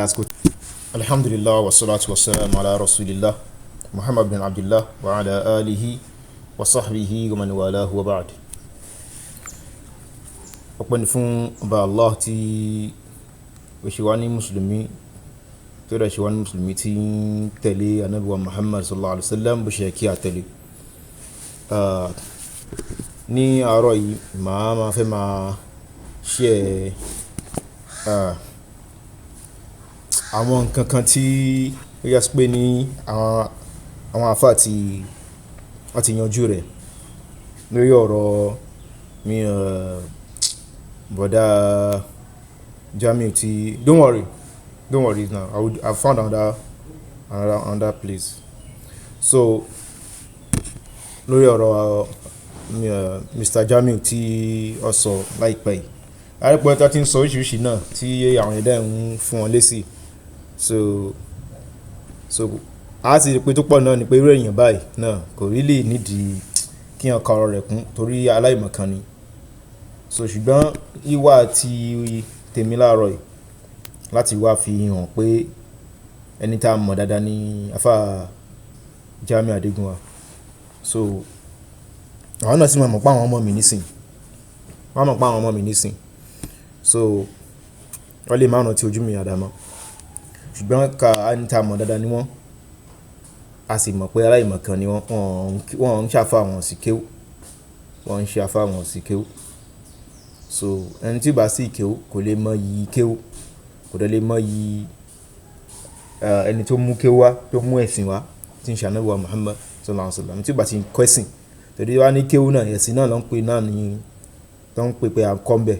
Àsìkò. Alhamdulillah wa salatu wa salam ala rasulillah Muhammad bin Abdullah wa ala alihi wa sahbihi wa man walahu wa ba'd. Ọpẹ́ ni fún ọba Allah tí ó ṣe wá ní Mùsùlùmí, tó dẹ̀ ṣe wá ní Mùsùlùmí tí ń tẹ̀lé Ànábì wa Muhammad sallallahu alaihi wasallam bó ṣe yẹ kí a tẹ̀lé. Ní àárọ̀ yìí, màá ma fẹ́ máa share àwọn nǹkan kan tí ó yẹ pé ní àwọn àfáà tí wọ́n ti yanjú rẹ̀ lórí ọ̀rọ̀ mi, bọ̀dá Jamiu tí don't worry, don't worry now, I found another place. So lórí ọ̀rọ̀ mi, Mr. Jamiu tí ó sọ láìpẹ́ yìí, àrípọ̀ tí wọ́n ti ń sọ oríṣiríṣi náà tí àwọn ẹ̀dá ń fún wọn lésì. So a sì rí pé tó pọ̀ náà ni pé irú èèyàn báyìí náà kò really nídìí kí wọ́n ka ọ̀rọ̀ rẹ̀ kún torí aláìmọ̀kan ni. So ṣùgbọ́n ìwà tí tèmi láàárọ̀ yìí láti wá fi hàn pé ẹni tá a mọ̀ dáadáa ní àfáà Jamiu Adégúnwà. So àwọn náà sì máa mọ̀ pé àwọn ọmọ mi nísìn, wọ́n mọ̀ pé àwọn ọmọ mi nísìn. So wọ́n lè má rántí ojú mi dáadáa mọ́. Ṣùgbọ́n ká ẹni tá a mọ̀ dáadáa ni wọ́n, a sì mọ̀ pé aláìmọ̀kan ni wọ́n, wọ́n ń ṣàfà wọn sí kéwú, wọ́n ń ṣe àfà wọn sí kéwú. So ẹni tí ò bá sì kéwú kò lè mọ iyì kéwú, kò dẹ̀ lè mọ iyì ẹni tó mú kéwú wá, tó mú ẹ̀sìn wá, tí ń ṣe Ànábì wa Muhammad sallallahu alaihi wasallam. Ẹni tí ò bá ti ń kọ́ ẹ̀sìn, torí wá ní kéwú náà, ẹ̀sìn náà ló ń pè náà ní, tó ń pè pé à ń kọ́ ń bẹ̀.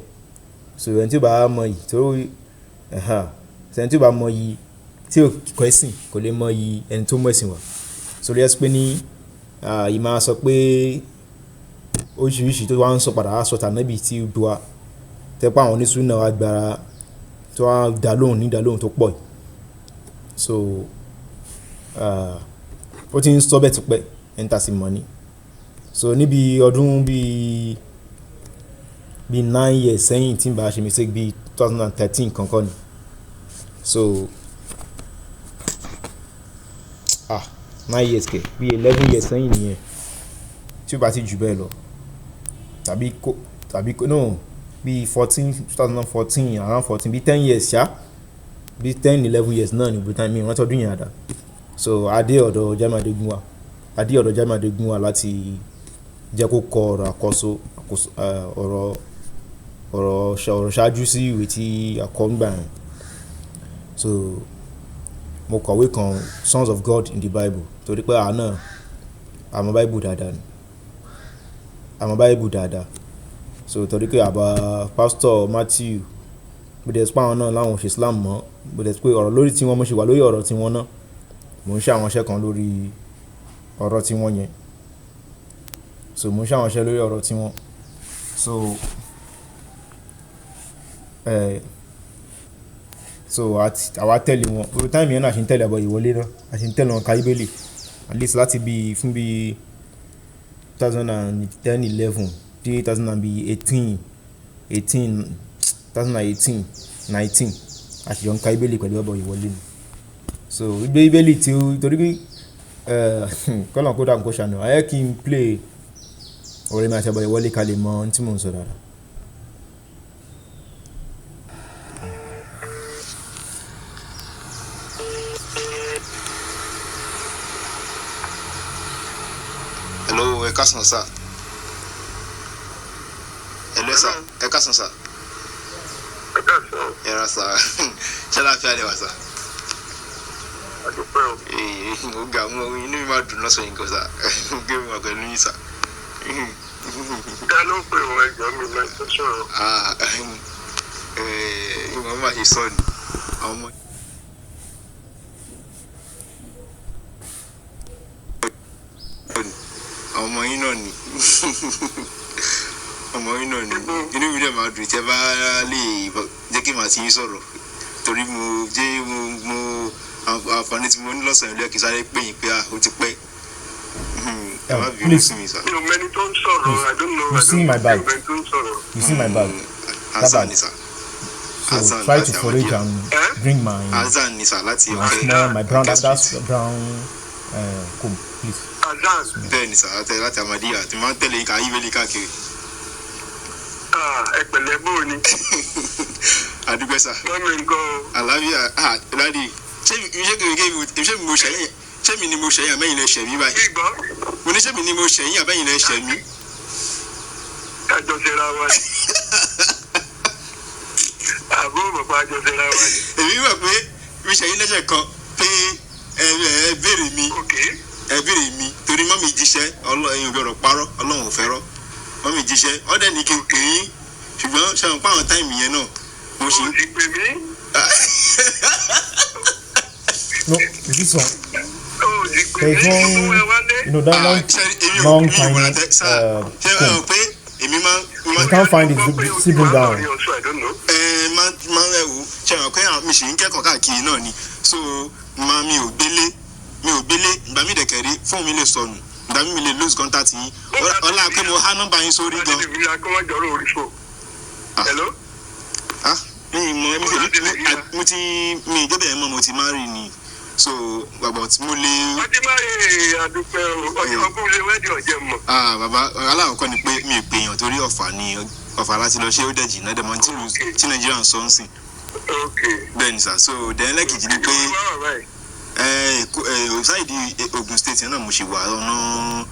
So ẹni tí ò bá mọ iyì, torí, so ẹni tí ò bá mọ iyì, tí ò kọ́ ẹ̀sìn kò lè mọ iyì ẹni tó mú ẹ̀sìn wá. So ló jẹ́ pé ní, ì máa sọ pé oríṣiríṣi tó wá ń sọ padà wá sọ tànàbí tí ó bu wa, tẹ́ pé àwọn onísúnà wá gbára tó wá dá lóhùn ní ìdá lóhùn tó pọ̀ yìí. So ó ti ń sọ bẹ́ẹ̀ tipẹ́, ẹni tá sì mọ̀ ni. So níbi ọdún bí 9 years sẹ́yìn tí n bá ṣe mistake bí 2013 kankan ni. So 9 years kẹ̀, bí 11 years sẹ́yìn nìyẹn, tí ó bá ti jù bẹ́ẹ̀ lọ. Tàbí kó no, bí 14, 2014, around 14, bí 10 years ṣá, bí 10, 11 years náà ni gbogbo time mi rántí ọdún yẹn dáadáa. So a dé ọ̀dọ̀ Jamiu Adégúnwà, a dé ọ̀dọ̀ Jamiu Adégúnwà láti jẹ́ kó kọ ọ̀rọ̀ àkọ́so, àkóso, ọ̀rọ̀ ṣáájú sí ìwé tí a kọ nígbà yẹn. So mo kọ̀wé kan, Sons of God in the Bible, torí pé àwa náà a mọ Bible dáadáa ni. A mọ Bible dáadáa. So torí pé àbá Pastor Matthew, bó dẹ̀ sí pé àwọn náà láwọn ò ṣe Islam mọ́, bó dẹ̀ sí pé ọ̀rọ̀ lórí tí wọ́n, mo ṣì wà lórí ọ̀rọ̀ tí wọ́n náà. Mò ń ṣe àwọn iṣẹ́ kan lórí ọ̀rọ̀ tí wọ́n yẹn. So mò ń ṣe àwọn iṣẹ́ lórí ọ̀rọ̀ tí wọ́n. So àwa tẹ̀lé wọn. Gbogbo time yẹn náà a ṣì ń tẹ̀lé àbọ̀ ìwọlé náà. A ṣì ń tẹ̀lé wọn ka Bíbélì. At least láti bí fún bí 2010, 11 dé 2018, 18, 2018, 19. A sì jọ ń ka Bíbélì pẹ̀lú àbọ̀ ìwọlé ni. So gbé Bíbélì tí ó, torí pé kọ́lọ́run kó dákun kó ṣàánú. Ẹ jẹ́ kí n play ọ̀rẹ́ mi àti àbọ̀ ìwọlé ká lè mọ ohun tí mò ń sọ dáadáa. Hello, ẹ káàsán sir. Hello sir, ẹ káàsán sir. Ẹ káàsán. Ẹ ra sir, ṣé àlàáfíà lẹ wà sir? Àdúpẹ́ o. Ee, mo ga mo inú mi máa dùn lọ́sàn yìí gan sir. Gbé mi wà pẹ̀lú yín sir. Ta ló ń pè wọ́n? Ẹjọ́ mi lọ tó sọ̀rọ̀. Ah, ìwọ̀n máa ṣe sọ ni. Àwọn ọmọ yín náà ni. Ọmọ yín náà ni. Inú mi dẹ̀ máa dùn tí ẹ bá lè jẹ́ kí màá ti yín sọ̀rọ̀. Torí mo jẹ́ mo àǹfààní tí mo ní lọ́sàn-án ilé kí n sáré pè yín pé ah ó ti pẹ́. Ẹ má bínú Please. sí mi sir. Mi ò mẹ́ni tó ń sọ̀rọ̀. I don't know. You I see don't my bag? Mi ò mẹ́ni tó ń sọ̀rọ̀. You see my bag? Answer That ni bag. sir. So Hasan try to láti forage Ahmadiyya. and Eh? bring my Hasan ni sà láti my Ọ̀kẹ́. small, my brown, Ọ̀kẹ́ that Street. brown comb, please. Azan. Bẹ́ẹ̀ ni sà láti Ahmadiyya tí máa ń tẹ̀lé ká yíwélé káàkiri. Ah, ẹ pẹ̀lẹ́, bó o ní? Àdúgbò sà. Mọ́mí nǹkan o. Àlàáfíà. Ah, daddy, ṣé ṣé kì í ṣé mi mo ṣẹ̀yìn, ṣé mi ni mo ṣẹ̀yìn àbẹ́yìn lẹ ṣẹ̀ mí báyìí? Gbígbọ́. Mo ní ṣé mi ni mo ṣẹ̀yìn àbẹ́yìn lẹ ṣẹ̀ mí? Àjọṣera wa ni. Àbúrò bàbá, àjọṣera wa ni. Èmi mọ̀ pé mi ṣẹ̀yìn lẹ́sẹ̀ kan pé ẹ béèrè mi. Ok. Ẹ béèrè mi torí mummy jíṣẹ́. Ọlọ́run ò gbọ́dọ̀ parọ́, Ọlọ́run ò fẹ́rọ́. Mummy jíṣẹ́ ọ̀dẹ̀ ní kí n pè yín, ṣùgbọ́n ṣe àwọn pàwọn time yẹn náà mo ṣì O ń. ti pè mí. No, is this one? O ti pè There's mí. Mo tún wẹ one, wálé. you know, that Ah, long, ṣe èmi ò long mi ò mọ̀nà tiny tẹ sáà ṣe ẹ comb. mọ̀ pé èmi máa You can't find it. Sit down. I don't know. Ẹ máa ẹ wò, ṣe mọ̀ pé mi ṣì ń kẹ́kọ̀ọ́ káàkiri náà ni, so máa mi ò gbélé. Ìgbà mi dẹ̀kẹ̀rí, fóònù mi lè sọnù, ìgbà mi lè lose contact yín. Ọlá pé mo há nọ́mbà yín sórí gan. Láti fi akọ́mọ́jọ́rò orí fò. Ah. Hello? Ah, mi ì mọ mo ti mi ìjọba ẹ̀ mọ̀, mo ti marry ni, so but mo lè. Ọtí máa yẹ àdúpẹ́ o. Ọjọ́ ọkùnrin wẹ́ẹ̀dì ọ̀jẹ̀ mọ̀. Ah, bàbá, alákọ̀ọ́kọ́ ni pé mi ì pèèyàn torí Ọ̀fà ni, Ọ̀fà láti lọ ṣé ó dẹ̀ jìnnà dẹ̀ mọ́ tí Nàìjíríà ń sọ ń sìn. Ok. Bẹ́ẹ̀ ni sà. So then lẹ́kìjì ni pé Ìwọ wà báyìí. ẹ Èkó, ẹ side Ogun State yẹn náà mo ṣì wà, ọ̀nà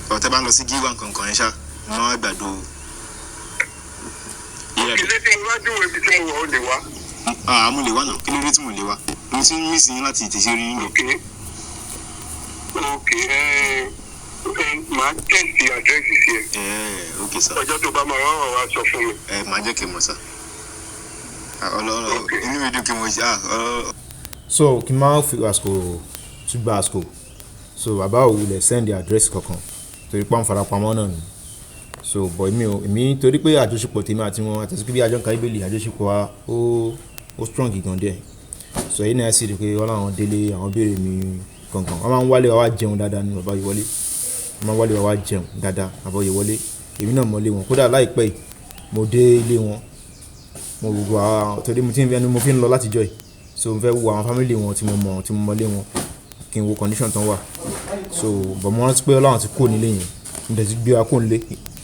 ọ̀tẹ́ bá ń lọ sí Gíwá nkankan yẹn ṣá mọ́ àgbàdo. Ilé tí mo bá júwèé ibi tí mo wà, ó lè wá. Ah, mo lè wá náà. Kí ló dé tí mo lè wá? Mo ti ń miss yín láti tètè rí yín lọ. Ok, ẹ ẹ màá text address sí ẹ. Ẹ ok sir. Ọjọ́ tó bá máa wá, wà wá sọ fún mi. Ẹ máa jẹ́ kí n mọ̀ sir. Ah, Ọlọ́run, inú mi dùn kí mo ṣe, ah, Ọlọ́run. So kí n máa fi àsìkò tún gba àsìkò. So bàbá ò wulẹ̀ send address kankan torí pé àwọn farapamọ́ náà ni. So but èmi ò, èmi torí pé àjọṣepọ̀ tèmi àti wọn àti pé bí àjọ ń ka Bíbélì, àjọṣepọ̀ wa ó strong gan díẹ̀. So èyí náà sì rí i pé wọ́n láwọn délé, àwọn béèrè mi kankan. Wọ́n máa ń wálé wa wá jẹun dáadáa ní bàbá Oyèwọlé. Wọ́n máa ń wálé wa wá jẹun dáadáa, bàbá Oyèwọlé. Èmi náà mọ̀lé wọn kódà. Láìpẹ́ yìí mo dé ilé wọn, mo gbogbo àwọn torí mo ti ń fi ẹnu mo fi ń lọ látijọ́ yìí, so mo fẹ́ wo àwọn family wọn tí mo mọ̀, tí mo mọ̀lé wọn, kí n wo condition tán wà. So but mo rántí pé Ọlọ́run ti kúrò nílé yẹn, mo dẹ̀ ti gbé wa kúrò nílé.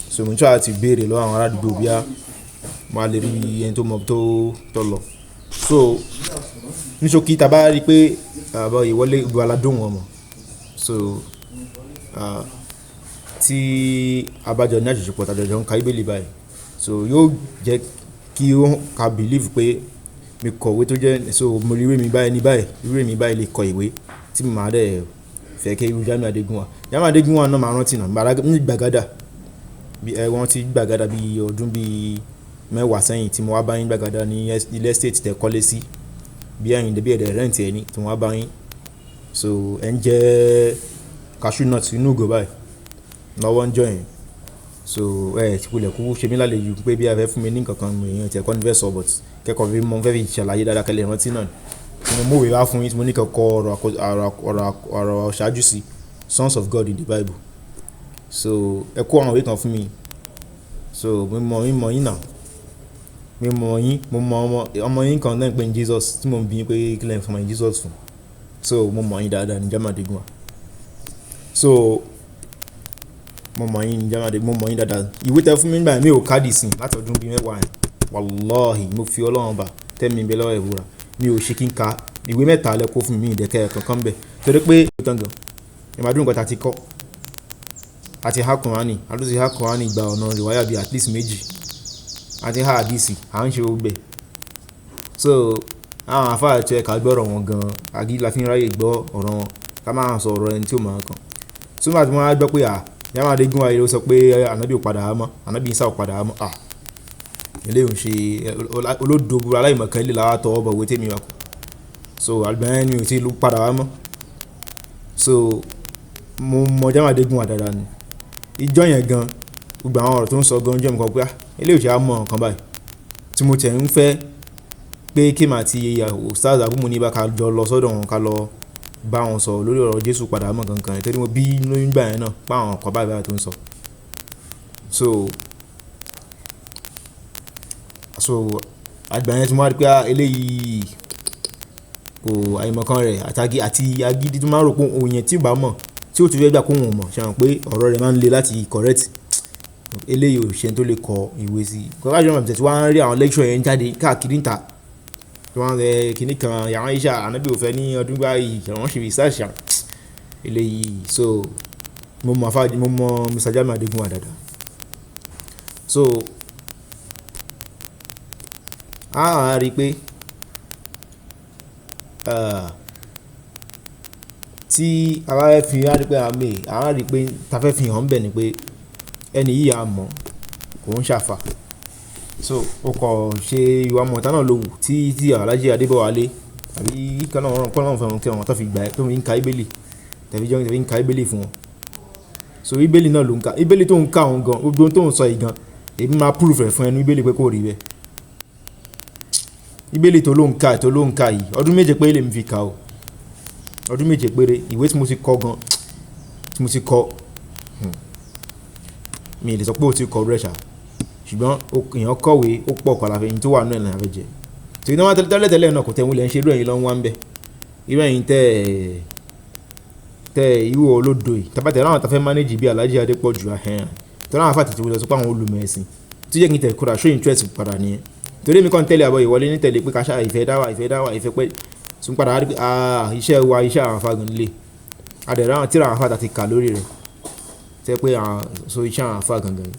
So mo ń try láti béèrè lọ́wọ́ àwọn aládùúgbò bíá mo á lè rí ẹni tó mọ tó lọ. So ní ṣókí, tá a bá rí i pé bàbá Oyèwọlé, gbogbo aládùn wọn mọ̀. So tí a bá jọ ní àjọṣepọ̀, tá a jọ ń ka Bíbélì báyìí, so yóò jẹ́ kí ó ka believe pé mi kọ̀wé tó jẹ́. So mo rí ìwé mi báyìí ní báyìí, ìwé mi báyìí lè kọ ìwé tí mo máa dẹ̀ fẹ́ kí irú Jamiu Adégúnwà, Jamiu Adégúnwà náà máa rántí náà ní Gbàgádà bí ẹ wọ́n ti Gbàgádà bí ọdún bí 10 sẹ́yìn tí mo wá bá yín Gbàgádà ní ilé estate tẹ kọ́lé sí, bí ẹ̀yin bí ẹ̀dẹ̀ rent ẹ̀ ní tí mo wá bá yín. So ẹ̀ ń jẹ cashew nut inú ìgò báyìí lọ́wọ́ ń jọ yẹn. So ẹ ti kulẹ̀ kú ṣe mí lálejò pé bí a fẹ́ fún mi ní nǹkan kan, èèyàn tí ẹ̀kọ́ ní fẹ́ sọ, but kẹ́kọ̀ọ́ fi mo fẹ́ fi ṣàlàyé dáadáa kẹ́lẹ́ rántí náà tí mo mú ìwé wá fún yín, tí mo ní kẹ́kọ̀ọ́ ọ̀rọ̀ ṣáájú sí Sons of God in the Bible. So ẹ kó àwọn ìwé kan fún mi. So mo mọ̀ yín náà, mi mọ̀ yín, mo mọ ọmọ yín kan náà pé ní Jesus tí mo ń bi yín pé kí lẹ́yìn fún ọmọ yín Jesus fún. So mo mọ̀ yín dáadáa ní Jamiu Adégúnwà. So mo mọ̀ yín ní Jamiu Adégúnwà, mo mọ̀ yín dáadáa. Ìwé tẹ fún mi nígbà yẹn, mi ò káàdì sìn láti ọdún bíi 10 yẹn. Wàláhì, mo fi Ọlọ́run bá tẹ́mi bẹ lọ́wọ́ ìbúra, mi ò ṣe kí n ka ìwé mẹ́ta lẹ kó fún mi, ìdẹ̀kẹ́ kankan bẹ̀ torí pé ìtàn gan ìmàdún nǹkan tá a ti kọ́ àti ha Kùránì, àti ha Kùránì gba ọ̀nà rìwáyà bíi at least méjì, àti ha àdìsí, à ń ṣe gbogbo ẹ̀. So àwọn àfáà tí ẹ ká gbọ́ ọ̀rọ̀ wọn gan, agídí la fi ń ráyè gbọ́ ọ̀rọ̀ wọn, ká máa sọ ọ̀rọ̀ ẹni tí ò mọ̀ kan. So nígbà tí wọ́n á gbọ́ pé à Jamiu Adégúnwà yìí ló sọ pé ànábì ò padà wá mọ́, ànábì Ìsá ò padà wá mọ́, à eléyìí ò ń ṣe olódo aláìmọ̀kan ilé làwa tọwọ́ bọ̀ ìwé tèmi wà kù. So àgbà yẹn ni ò tí ì padà wá mọ́. So mo mọ Jamiu Adégúnwà dáadáa ni. Ìjọ yẹn gan, gbogbo àwọn ọ̀rọ̀ tó ń sọ gan jẹ́ mi kan pé ah, eléyìí ò ṣe á mọ̀ nǹkan báyìí tí mo tẹ̀ ń fẹ́ pé kí màá ti Ustaz Abu Muniba ká jọ lọ sọ́dọ̀ wọn, ká lọ bá wọn sọ lórí ọ̀rọ̀ Jésù padà mọ́ kankan yẹn, torí mo bí nígbà yẹn náà pé àwọn ọkọ̀ báyìí báyìí tó ń sọ. So Àgbà yẹn tí mo wá rí pé eléyìí kò àìmọ̀kan rẹ̀ àti agídí tó máa ń rò pé òun yẹn tí ò bá mọ̀, tí ó ti fẹ́ gbà kó òun ò mọ̀, ṣe mọ̀ pé ọ̀rọ̀ rẹ̀ máa ń le láti correct. Eléyìí ò ṣe ẹni tó lè kọ ìwé sí. Kọ́ láti ọ̀nà tí wọ́n á rí àwọn lecture yẹn jáde káàkiri níta. Tí wọ́n rẹ kíní kan, àwọn Aisha, Ànábì ò fẹ́ ní ọdún báyìí, wọ́n ṣe research àwọn eléyìí. So mo mọ̀ àfá, mo mọ̀ Mr. Jamiu Adegunwa dáadáa. So a á rí pé, tí a bá fẹ́ fi, a rí pé a mọ̀, a rí pé ta fẹ́ fi hàn bẹ́ẹ̀ ni pé ẹni yìí a mọ̀, kò ń ṣàfà. So ó kọ̀ ṣe ìwà mọ̀ọ́tá náà ló wù tí Alhaji Adébọ̀wálé àbí kí Ọlọ́run, kí Ọlọ́run fẹ́ràn kí wọn tó fi gbà ẹ́, tó fi ń ka Bíbélì, tàbí jẹ́ tàbí ń ka Bíbélì fún wọn. So Bíbélì náà ló ń ka, Bíbélì tó ń ka òun gan, gbogbo ohun tó ń sọ yìí gan, èmi máa proof rẹ̀ fún ẹnu Bíbélì pé kò rí bẹ́ẹ̀. Bíbélì tó ló ń ka, tó ló ń ka yìí, ọdún méje péré lèmi fi ka o. Ọdún méje péré, ìwé tí mo ti kọ gan, tí mo ti kọ, mi ò lè sọ pé ó ti kọ rẹ̀ ṣá. Ṣùgbọ́n èèyàn kọ̀wé, ó pọ̀ kọ́ la fẹ́, ẹni tó wà nínú ẹ̀ la fẹ́ jẹ. Torí náà tẹ́lẹ̀ tẹ́lẹ̀ náà kò tẹ́ wọ́n lè ṣe irú ẹ̀yin ló ń wá ń bẹ. Irú ẹ̀yin tẹ́, tẹ́ irú olódo yìí. Tí a bá tẹ̀lé àwọn tí a fẹ́ manage bí Alhaji Adépọ̀jù ahẹ́n. Torí àwọn àfáà tètè wọlé sọ pé àwọn olùmọ̀ ẹ̀sìn. Tí ó jẹ́ kí n tẹ̀ kóra show interest padà nìyẹn. Torí èmi kàn tẹ̀lé àbọ̀ ìwọlé ní tẹ̀lé pé ká ṣá ìfẹ́ dáwà, ìfẹ́ dáwà, ìfẹ́ pẹ́. Tún padà wá rí pé, iṣẹ́ wa, iṣẹ́ àwọn àfáà gan lé. A dẹ̀ rí àwọn tíra àwọn àfáà tí a ti kà lórí rẹ̀. Tẹ́ pé àwọn, so iṣẹ́ àwọn àfáà gan gan ni.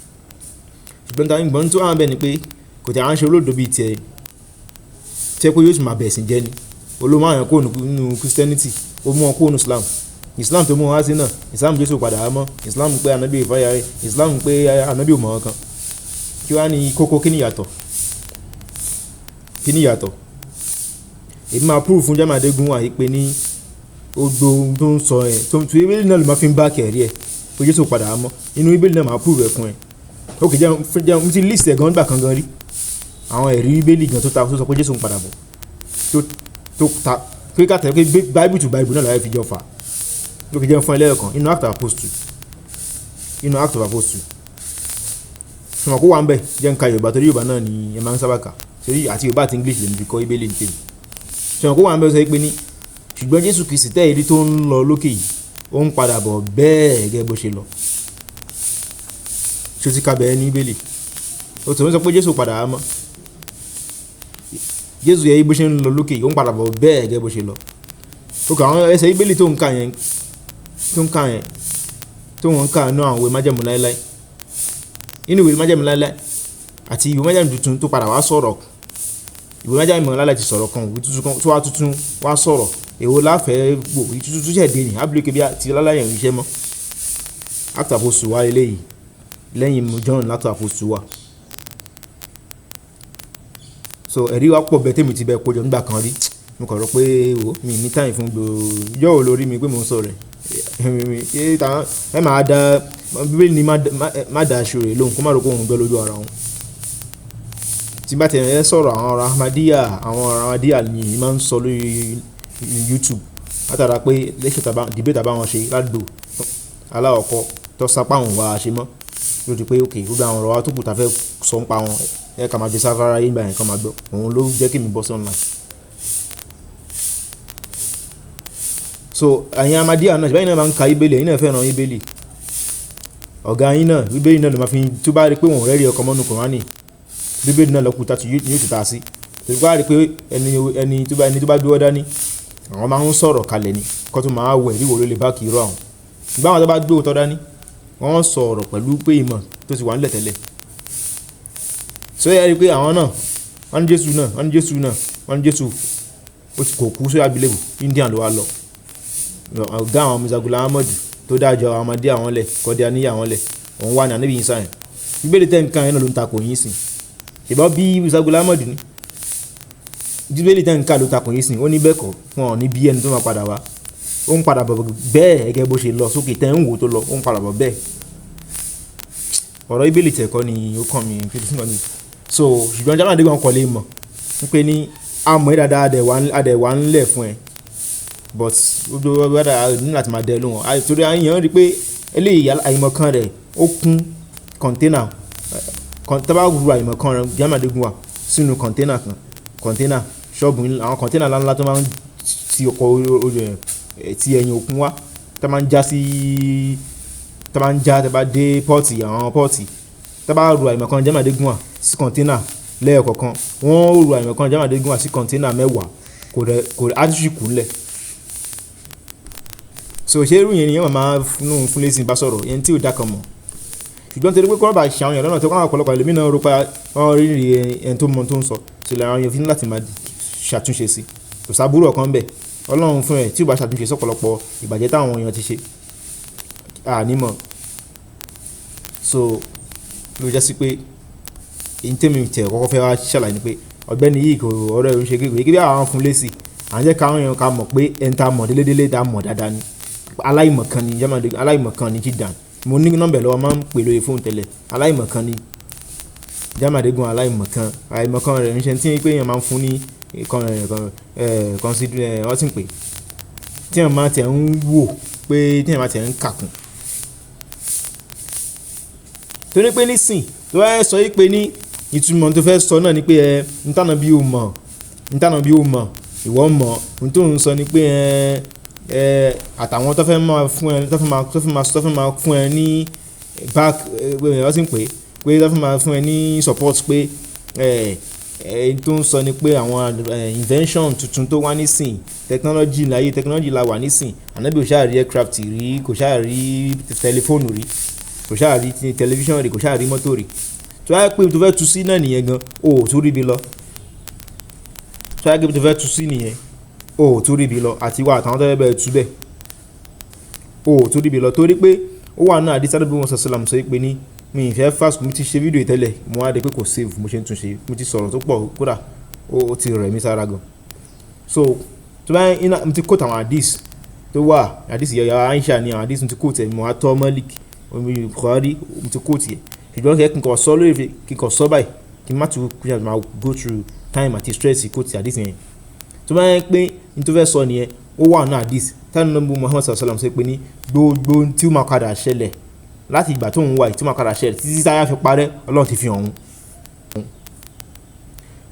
Ṣùgbọ́n ta ní gbọ́n tó wà níbẹ̀ ni pé kò tẹ̀ à ń ṣe olódo bí i tiẹ̀. Tẹ́ pé yóò sì máa bẹ̀ ẹ̀sìn jẹ́ ni. Olómọ àwọn kúrò nínú Christianity, ó mú wọn kúrò nínú Islam. Islam tó mú wọn wá sí náà, Islam Jésù padà wá mọ́, Islam pé Ànábì ìfáyà rẹ̀, Islam pé Ànábì ò mọ̀ ọ́n kan. Kí wá ní kókó, kí ni ìyàtọ̀? Kí ni ìyàtọ̀? Èmi máa prove fún Jamiu Adegunwa yìí pé ní gbogbo ohun tó ń sọ ẹ̀, tó ń tu Bíbélì náà ló máa fi ń bá kẹ̀rí ẹ̀ pé Jésù padà wá mọ́. Inú Bíbélì náà máa prove ẹ̀ fún ẹ. Ok, jẹ́ mo ti list ẹ̀ gan nígbà kan gan rí. Àwọn ẹ̀rí Bíbélì gan tó ta, tó sọ pé Jésù ń padà bọ̀. Tó ta, pé ká tẹ̀ pé Bible to Bible náà la fi jọ fà. Ok, jẹ́ fún ẹ lẹ́ẹ̀kan inú Act of Apostle. Inú Act of Apostle. Ṣùgbọ́n kó wà níbẹ̀, jẹ́ n ka Yorùbá torí Yorùbá náà ni ẹ máa ń sábà kà. Torí àti Yorùbá àti English lèmi fi kọ́ Bíbélì ní tèmi. Ṣùgbọ́n kó wà níbẹ̀ sọ pé ní ṣùgbọ́n Jésù Kristi tẹ́ èrí tó ń lọ lókè yìí, ó ń padà bọ̀ bẹ́ẹ̀ gẹ́gẹ́ bó ṣe lọ. Ṣé o ti ka bẹ́ẹ̀ ní Bíbélì? Ó tún ń sọ pé Jésù padà wá mọ́. Jésù yẹ bó ṣe ń lọ lókè yìí, ó ń padà bọ̀ bẹ́ẹ̀ gẹ́gẹ́ bó ṣe lọ. Ó kà àwọn ẹsẹ̀ Bíbélì tó ń ka yẹn, tó ń ka yẹn, tó wọ́n ń ka inú àwọn ìwé májẹ̀mú láíláí. Inú ìwé májẹ̀mú láíláí àti ìwé májẹ̀mú tuntun tó padà wá sọ̀rọ̀. Ìwé májẹ̀mú láíláí ti sọ̀rọ̀ kan, ìwé tuntun kan tó wá tuntun wá sọ̀rọ̀. Èwo la fẹ́ wò? Ìwé tuntun tó ṣẹ̀ dé ní, ábílẹ̀ kí bí i ti láíláí yẹn ò ṣiṣẹ́ mọ́. Act of Apostle wá eléyìí. Lẹ́yìn John Act of Apostle wà. So ẹ̀rí wa pọ̀ bẹ́ẹ̀ tèmi ti bẹ kójọ nígbà kan rí. Mo kàn rò pé wò, mi ní time fún gbogbo. Ìjọ́ wo lórí mi pé mò ń sọ̀rọ̀ ẹ̀? Ṣé ta, ẹ máa dá, Bíbélì ní má dá aṣọ rẹ̀ lóhùn kó má rò pé òun gbọ́ lójú ara òun. Tí bá tẹ̀lé ẹ sọ̀rọ̀ àwọn ọ̀rọ̀ Ahmadiyya, àwọn ọ̀rọ̀ Ahmadiyya ni èmi máa ń sọ lórí YouTube. Látara pé lecture tàbá, debate tàbá wọn ṣe ládùúgbò alákọ̀ọ́kọ́ tó sapá òun wá ṣe mọ́. Ló di pé okay, gbogbo àwọn ọ̀rọ̀ wa tó kù ta fẹ́ sọ ń pa wọn, ẹ ká máa gbé sáfárá yín gbà yẹn kí wọ́n máa gbọ́. Òun ló jẹ́ kí mi bọ́ sí online. So ẹ̀yin Ahmadiyya náà, ṣe bẹ́ẹ̀ ni wọ́n máa ń ka Bíbélì, ẹ̀yin náà fẹ́ràn Bíbélì. Ọ̀gá yín náà, Bíbélì náà ló máa fi, tó bá rí pé wọ́n ò rẹ́rí ọkọ̀ mọ́nú Kùránì, Bíbélì náà ló kù tá tí yóò ti ta sí. Torí pé a rí pé ẹni tó bá gbé ọ̀dá ní, àwọn máa ń sọ̀rọ̀ kalẹ̀ ni, kó tó máa wẹ̀ ríwo ló lè bá kí irọ́ àwọn. Ṣùgbọ́n àwọn tó bá gbé òótọ́ dání, wọ́n ń sọ̀rọ̀ pẹ̀lú pé ìmọ̀ tó ti wà nílẹ̀ tẹ́lẹ̀. So ẹ rí pé àwọn náà, wọ́n ní Jésù náà, wọ́n ní Jésù náà, wọ́n ní Jésù, ó ti kò kú sórí àgbélébùú, Indian ló wá lọ. Ọ̀gá àwọn Mirza Ghulam Ahmad tó dájọ́ àwọn Ahmadiyya wọn lẹ̀, Qadianiyya wọn lẹ̀, òun wà ní Ànábì Isa yẹn. Bíbélì tẹ́ nǹkan yẹn náà ló ń takò yín sìn. Ṣèbọ́ bí Mirza Ghulam Ahmad ni. Bíbélì tẹ́ nǹkan ló takò yín sìn, ó ní bẹ́ẹ̀ kọ́, wọn ò ní bí ẹni tó máa padà wá. Ó ń padà bọ̀ bẹ́ẹ̀ gẹ́gẹ́ bó ṣe lọ sókè tẹ́ ń wò tó lọ, ó ń padà bọ̀ bẹ́ẹ̀. Ọ̀rọ̀ Bíbélì tẹ̀ kọ́ ni ó kàn mí, kí ló ní. So ṣùgbọ́n Jamiu Adegunwa kò lè mọ̀ wípé ní a mọ̀ ẹ́ dáadáa, a dẹ̀ wá ńlẹ̀ fún ẹ. But gbogbo whether a ní láti máa dẹ lóhùn. Torí èèyàn rí pé eléyìí àìmọ̀kan rẹ̀ ó kún container. Tá bá ru àìmọ̀kan rẹ̀ Jamiu Adegunwa, sínú container kan, container ṣọ́ọ̀bù, àwọn container ńláńlá tó máa ń ti ọkọ̀ ti ẹ̀yìn òkun wá, tó máa ń já sí, tó máa ń já tó bá dé port, àwọn port, tó bá ru àìmọ̀kan Jamiu Adégúnwà sí container lẹ́ẹ̀kọ̀kan, wọ́n ó ru àìmọ̀kan Jamiu Adégúnwà sí container 10, kò rẹ̀, kò rẹ̀, á tún sì kú ńlẹ̀. So ṣé irú yẹn ni yẹn máa fún fún lẹ́sìn bá sọ̀rọ̀ yẹn tí ò dá kan mọ̀? Ṣùgbọ́n torí pé kí wọ́n bá ṣe àwọn èèyàn lọ́nà tó kọ́ àwọn ọ̀pọ̀lọpọ̀ ẹlòmíràn náà rò pé wọ́n rí rí ẹni tó mọ tó ń sọ, so làwọn èèyàn fi ní láti máa ṣàtúnṣe sí. Kò sábúrú ọ̀kan bẹ́ẹ̀. Ọlọ́run fún ẹ tí ò bá ṣàtúnṣe sọ́pọ̀lọpọ̀ ìbàjẹ́ táwọn èèyàn ti ṣe, a ní mọ̀. So ló jẹ́ sí pé èyí tèmi tẹ̀ kọ́kọ́ fẹ́ wá ṣàlàyé ni pé ọ̀gbẹ́ni yìí kò ọ̀rẹ́ òun ṣe kékeré kí bí àwọn fún lésì, à ń jẹ́ káwọn èèyàn ká mọ̀ pé ẹni tá a mọ̀ délédélé tá a mọ̀ dáadáa ni. Aláìmọ̀kan ni Jamiu Adégúnwà, aláìmọ̀kan ni Chiddan. Mo ní nọ́mbà ẹ̀ lọ́wọ́, máa ń pè lórí fóònù tẹ́lẹ̀. Aláìmọ̀kan ni Jamiu Adégúnwà, aláìmọ̀kan. Àìmọ̀kan rẹ̀ ń ṣe tí pé èèyàn máa ń fún ní consider, wọ́n sì ń pè. Tí èèyàn máa tẹ̀ ń wò pé tí èèyàn máa tẹ̀ ń kàkùn. Torí pé nísìn tó bá sọ yí pé ní ìtumọ̀ tó fẹ́ sọ náà ni pé ẹ ntànà bí o mọ̀, ntànà bí o mọ̀, ìwọ mọ̀, ohun tó ń sọ ni pé ẹ, ẹ àtàwọn tó fẹ́ máa fún ẹ, tó fẹ́ máa, tó fẹ́ máa, tó fẹ́ máa fún ẹ ní back, wọ́n sì ń pè pé tó fẹ́ máa fún ẹ ní support pé ẹ, ẹ tó ń sọ ni pé àwọn invention tuntun tó wá nísìn, technology láyé, technology la wà nísìn. Ànábì ò ṣáà rí aircraft rí, kò ṣáà rí tẹlifóònù rí, kò ṣáà rí tẹlifíṣàn rí, kò ṣáà rí mọ́tò rí. Tó bá jẹ́ pé tó fẹ́ tú sí náà nìyẹn gan, o ò tún rí ibi lọ. Tó bá jẹ́ pé tó fẹ́ tú sí nìyẹn, o ò tún rí ibi lọ, àti wà àtàwọn tó fẹ́ bẹ́ẹ̀ tú bẹ́ẹ̀, o ò tún rí ibi lọ torí pé ó wà náà àdìsá lóbi wọn sọ̀sọ̀làm sọ pé ní mi ì fẹ́ fast, mo ti ṣe fídíò tẹ́lẹ̀, mo wá dé pé kò save, mo ṣe ń tún ṣe, mo ti sọ̀rọ̀ tó pọ̀ kódà ó ti rẹ̀ mí sára gan. So tó bá iná, mo ti quote àwọn àdìs tó wà, àdìs ìyá Aisha ni àwọn àdìs mo ti quote ẹ̀, mo wá tọ́ Malik, omi Bukhari mo ti quote ẹ̀. Ṣùgbọ́n kí n kàn sọ lórí, kí n kàn sọ báyìí, kí n má tún kí n máa go through time àti stress quote àdìs yẹn. Tó bá yẹ pé n tó fẹ́ sọ nìyẹn, ó wà náà àdìs tí Ànábì Muhammad sallallahu alaihi wasallam sọ pé ní gbogbo ohun tí ó máa padà ṣẹlẹ̀ láti ìgbà tó ń wà yìí tí ó máa padà ṣẹlẹ̀ títí táyà fi parẹ́, Ọlọ́run ti fi hàn òun.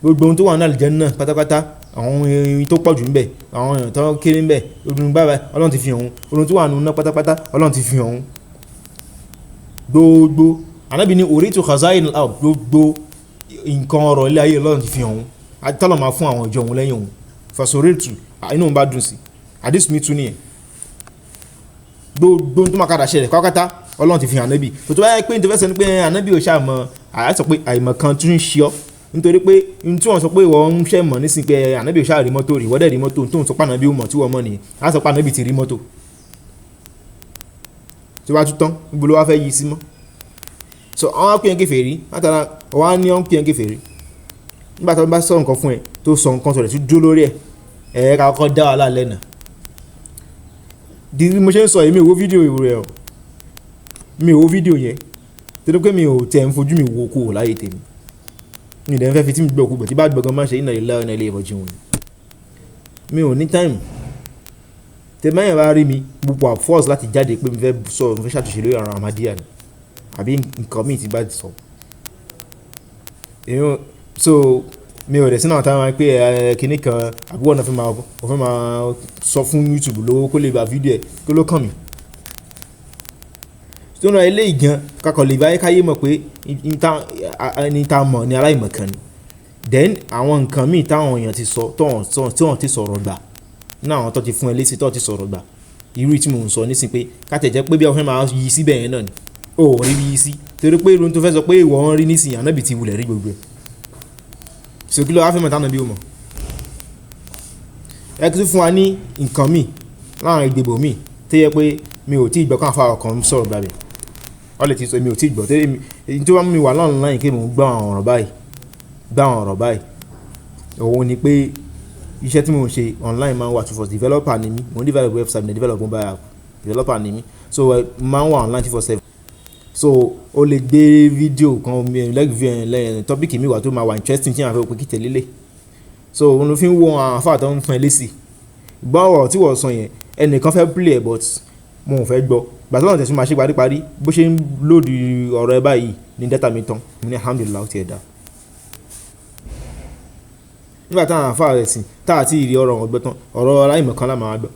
Gbogbo ohun tó wà ní àlùjánnà pátápátá, àwọn ohun tó pọ̀jù ńbẹ̀, àwọn èèyàn tó kéré ńbẹ̀, ohun báyìí Ọlọ́run ti fi hàn òun. Ohun tó wà nínú iná pátápátá, Ọlọ́run ti fi hàn òun. Gbogbo Ànábì ní uritu khazain al-ard, gbogbo nǹkan ọrọ̀ ilé ayé Ọlọ́run ti fi hàn òun. Àti tọ́lọ̀ máa fún àwọn ìjọ òun lẹ́yìn òun. Fasoritu, inú òun bá dùn sí. Àdìs mi tún nìyẹn. Gbogbo ohun tó máa padà ṣẹlẹ̀ pátápátá, Ọlọ́run ti fi hàn Ànábì. Tó bá yẹ pé n tó fẹ́ sọ ni pé Ànábì ò ṣáà mọ̀, àá sọ pé àìmọ̀ kan tún ń ṣe ọ́. Nítorí pé ohun tí wọ́n sọ pé ìwọ ń ṣẹ̀ mọ̀ nísìnyí pé Ànábì ò ṣáà rí mọ́tò rí, ìwọ dẹ̀ rí mọ́tò, tó ń sọ pé Ànábì ò mọ̀ tí wọ́n mọ̀ nìyẹn. Á sọ pé Ànábì ti rí mọ́tò. Tí ó bá tún tán, níbo ló wá fẹ́ yí sí mọ́? So àwọn á pè é kèfèrí, látara wọ́n á ní wọ́n pè é kèfèrí. Nígbà tí wọ́n bá sọ nǹkan fún ẹ, tó sọ nǹkan sọ̀rọ̀ tí dúró lórí ẹ̀, ẹ ká kọ́kọ́ dá wàhálà lẹ́nà. Di bí mo ṣe ń sọ yìí, mi ò wo fídíò rẹ̀ o. Mi ò wo fídíò yẹn. Torí pé mi ò tẹ̀ ń fojú mi wo kó láyé tèmi. Mi ò dẹ̀ ń fẹ́ fi tí mi gbọ́ kú, but tí bá gbọ́ gan máa ṣe inna lillahi wa inna ilayhi raji'un. Mi ò ní time. Tẹ bá yẹn bá rí mi, mo wà force láti jáde pé mi fẹ́ sọ, mo fẹ́ ṣàtúnṣe lórí ọ̀rọ̀ Ahmadiyya ni. Àbí nǹkan mi tí bá ti sọ. So mi ò dẹ̀ sínú àwọn táwọn máa ń pè ẹ kíní kan, àbí wọ́n náà fẹ́ máa, wọ́n fẹ́ máa sọ fún YouTube lówó kó lè bá fídíò ẹ, kí ló kàn mí. Tó náà eléyìí gan, ká kàn lè bá káyé mọ̀ pé ẹni tá mọ̀ ni aláìmọ̀kan ni. Then àwọn nǹkan míì táwọn èèyàn ti sọ, tí wọ́n ti sọ̀rọ̀ gbà, ní àwọn tó ti fún ẹ létí tó ti sọ̀rọ̀ gbà. Irú tí mò ń sọ nísìnyí pé ká tẹ̀ jẹ́ pé bí wọ́n fẹ́ máa yí síbẹ̀ yẹn náà ni. O ò rí bí yí sí. Torí pé irun tó fẹ́ sọ pé ìwọ ń rí nísìnyí, Ànábì ti wulẹ̀ rí gbogbo ẹ̀. So kí ló wá fẹ́ mọ̀ tí Ànábì ò mọ̀? Ẹ tún fún wa ní nǹkan míì láàrin ìdìbò míì tó yẹ pé mi ò tí ì gbọ́ káwọn afárá kan sọ̀rọ̀ gbà bẹ̀. Wọ́n lè ti sọ mi ò tí ì gbọ́. Torí èyí tí ó bá mú mi wà online kí mò ń gbọ́ àwọn ọ̀rọ̀ báyìí, gbọ́ àwọn ọ̀rọ̀ báyìí. Òun ni pé iṣẹ́ tí mò ń ṣe online máa ń wà 24. Developer ni mí. Mo ń develop website, mo ń develop mobile app. Developer ni mí. So máa ń wà online 24/7. So ó lè gbé fídíò kan, like topic mi wà tó máa wà interesting tí àwọn fẹ́ pé kí tẹ̀lé lé. So òun ló fi ń wo àwọn àfáà tó ń fún ẹ lésì. Gbọ́ ọ̀rọ̀ tí wọ́n sọ yẹn, ẹnìkan fẹ́ play ẹ̀ but mo ò fẹ́ gbọ́. Ìgbà tí Ọlọ́run tẹ̀sí máa ṣe paríparí, bó ṣe ń load ọ̀rọ̀ ẹ báyìí ní data mi tán. Mo ní alhamdulillah ó ti ẹ̀ dá. Nígbà táwọn àfáà ẹ̀sìn tá àti ìrì ọ̀rọ̀ wọn gbọ́ tán, ọ̀rọ̀ aláìmọ̀kan lá máa gbọ́.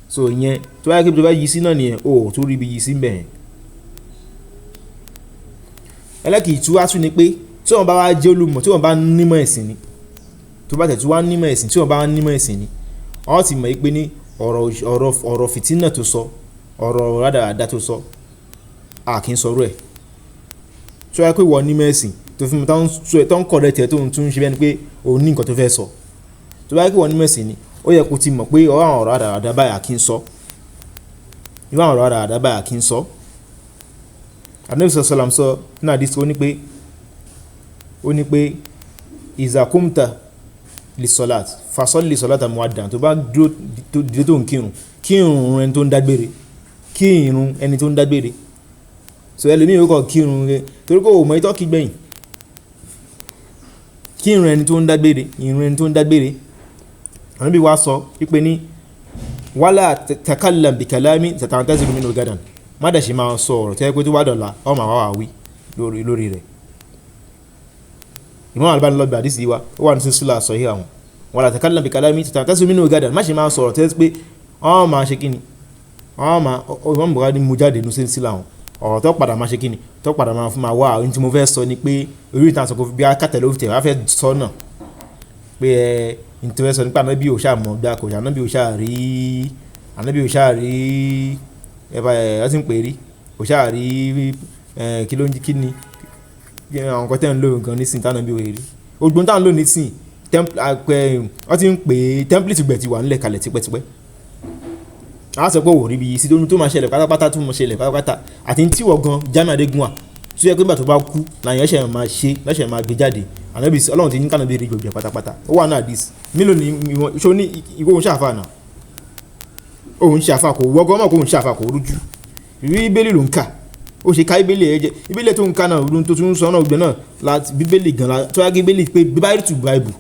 So ìyẹn tó bá yẹ kí ibi tó bá yí sí náà nìyẹn, o ò tún rí ibi yí sí mbẹ̀ yẹn. Ẹlẹ́kìí tí wá tún ni pé tí wọ́n bá wá jẹ́ olùmọ̀, tí wọ́n bá nímọ̀ ẹ̀sìn ni, tó bá tẹ̀ tí wá nímọ̀ ẹ̀sìn, tí wọ́n bá nímọ̀ ẹ̀sìn ni, wọ́n ti mọ̀ pé ní ọ̀rọ̀ fìtínà tó sọ, ọ̀rọ̀ rádaràda tó sọ, a kì í sọ̀rọ̀ ẹ̀. Tí wọ́n yẹ pé wọ́n nímọ̀ ẹ̀sìn tó fi tó ń sọ tó ń correct ẹ̀ tó ń tún ṣe bẹ́ẹ̀ ni pé òun ní nǹkan tó fẹ́ sọ. Tó bá yẹ pé wọ́n nímọ̀ ẹ̀sìn ni, ó yẹ kó ti mọ̀ pé ọ̀rọ̀ àwọn ọ̀rọ̀ rádaràda báyìí a kì í sọ. Irú àwọn ọ̀rọ̀ rádaràda báyìí a kì í sọ. Ànábì sallallahu alaihi wasallam sọ nínú àdìsí ó ní pé iza kumta li salat fasalli salata muwaddan. Tó bá dúró dìde tó ń kírun, kírun ẹni tó ń dágbére, kírun ẹni tó ń dágbére. So ẹlòmíì ó kọ̀ kírun rẹ torí kò mọ ìtọ́ kí gbẹ̀yìn. Kírun ẹni tó ń dágbére, ìrun ẹni tó ń dágbére. Ànábì wa sọ wípé ní wala takallam bi kalami tata'taziru minhu gadan. Má dẹ̀ ṣe máa sọ ọ̀rọ̀ tó yẹ pé tó bá dọ̀la, ó máa wá wí lórí rẹ̀. Imam Albani ló gba àdìsí wa, ó wà ní sísúlà sahih àwọn. Wala takallam bi kalami tata'taziru minhu gadan. Má ṣe máa sọ ọ̀rọ̀ tó yẹ pé ó máa ṣe kíni, ó máa, Imam Bukhari mú jáde nínú sísúlà àwọn. Ọ̀rọ̀ tó padà máa ṣe kíni, tó padà máa fún máa wá. Ohun tí mo fẹ́ sọ ni pé orí ìtàn àsọkò bí akátẹ̀ ló fi tẹ̀ wá fẹ́ sọ náà pé ẹ ní tí mo fẹ́ sọ nípa Ànábì ò ṣáà mọ̀ gbá kò ṣe, Ànábì ò ṣáà rí, Ànábì ò ṣáà rí, ẹ bá ẹ ti ń pè rí, kò ṣáà rí, ẹ kí ló ń kí ni, àwọn nǹkan tẹ́ ń lò gan nísìnyí tí Ànábì ò rí. Ogun tá ń lò nísìnyí, wọ́n ti ń pè template gbẹ̀ ti wà nílẹ̀ kalẹ̀ tipẹ́tipẹ́. A sọ pé ò rí ibi sí tó máa ṣẹlẹ̀ pátápátá, tó máa ṣẹlẹ̀ pátápátá àti tí wọ́n gan Jamiu Adégúnwà tó yẹ pé nígbà tó bá kú làyẹn ṣẹ̀ máa ṣe lọ́sẹ̀ máa gbé jáde. Ànábì Ọlọ́run ti ní kànáà bí rí gbogbo ẹ̀ pátápátá. Ó wà náà dis mélòó ni ìwọ̀n ṣó ní ìwọ òun ṣàfà náà, òun ṣàfà kò wọ́gọ́ mọ̀ kó òun ṣàfà kò rújú. Ìwé Bíbélì ló ń kà, ó ṣe ká Bíbélì ẹ jẹ, Bíbélì tó ń kà náà tó tún sọ náà gbẹ náà láti Bíbélì gan la tó yá Bíbélì pé Bible to Bible,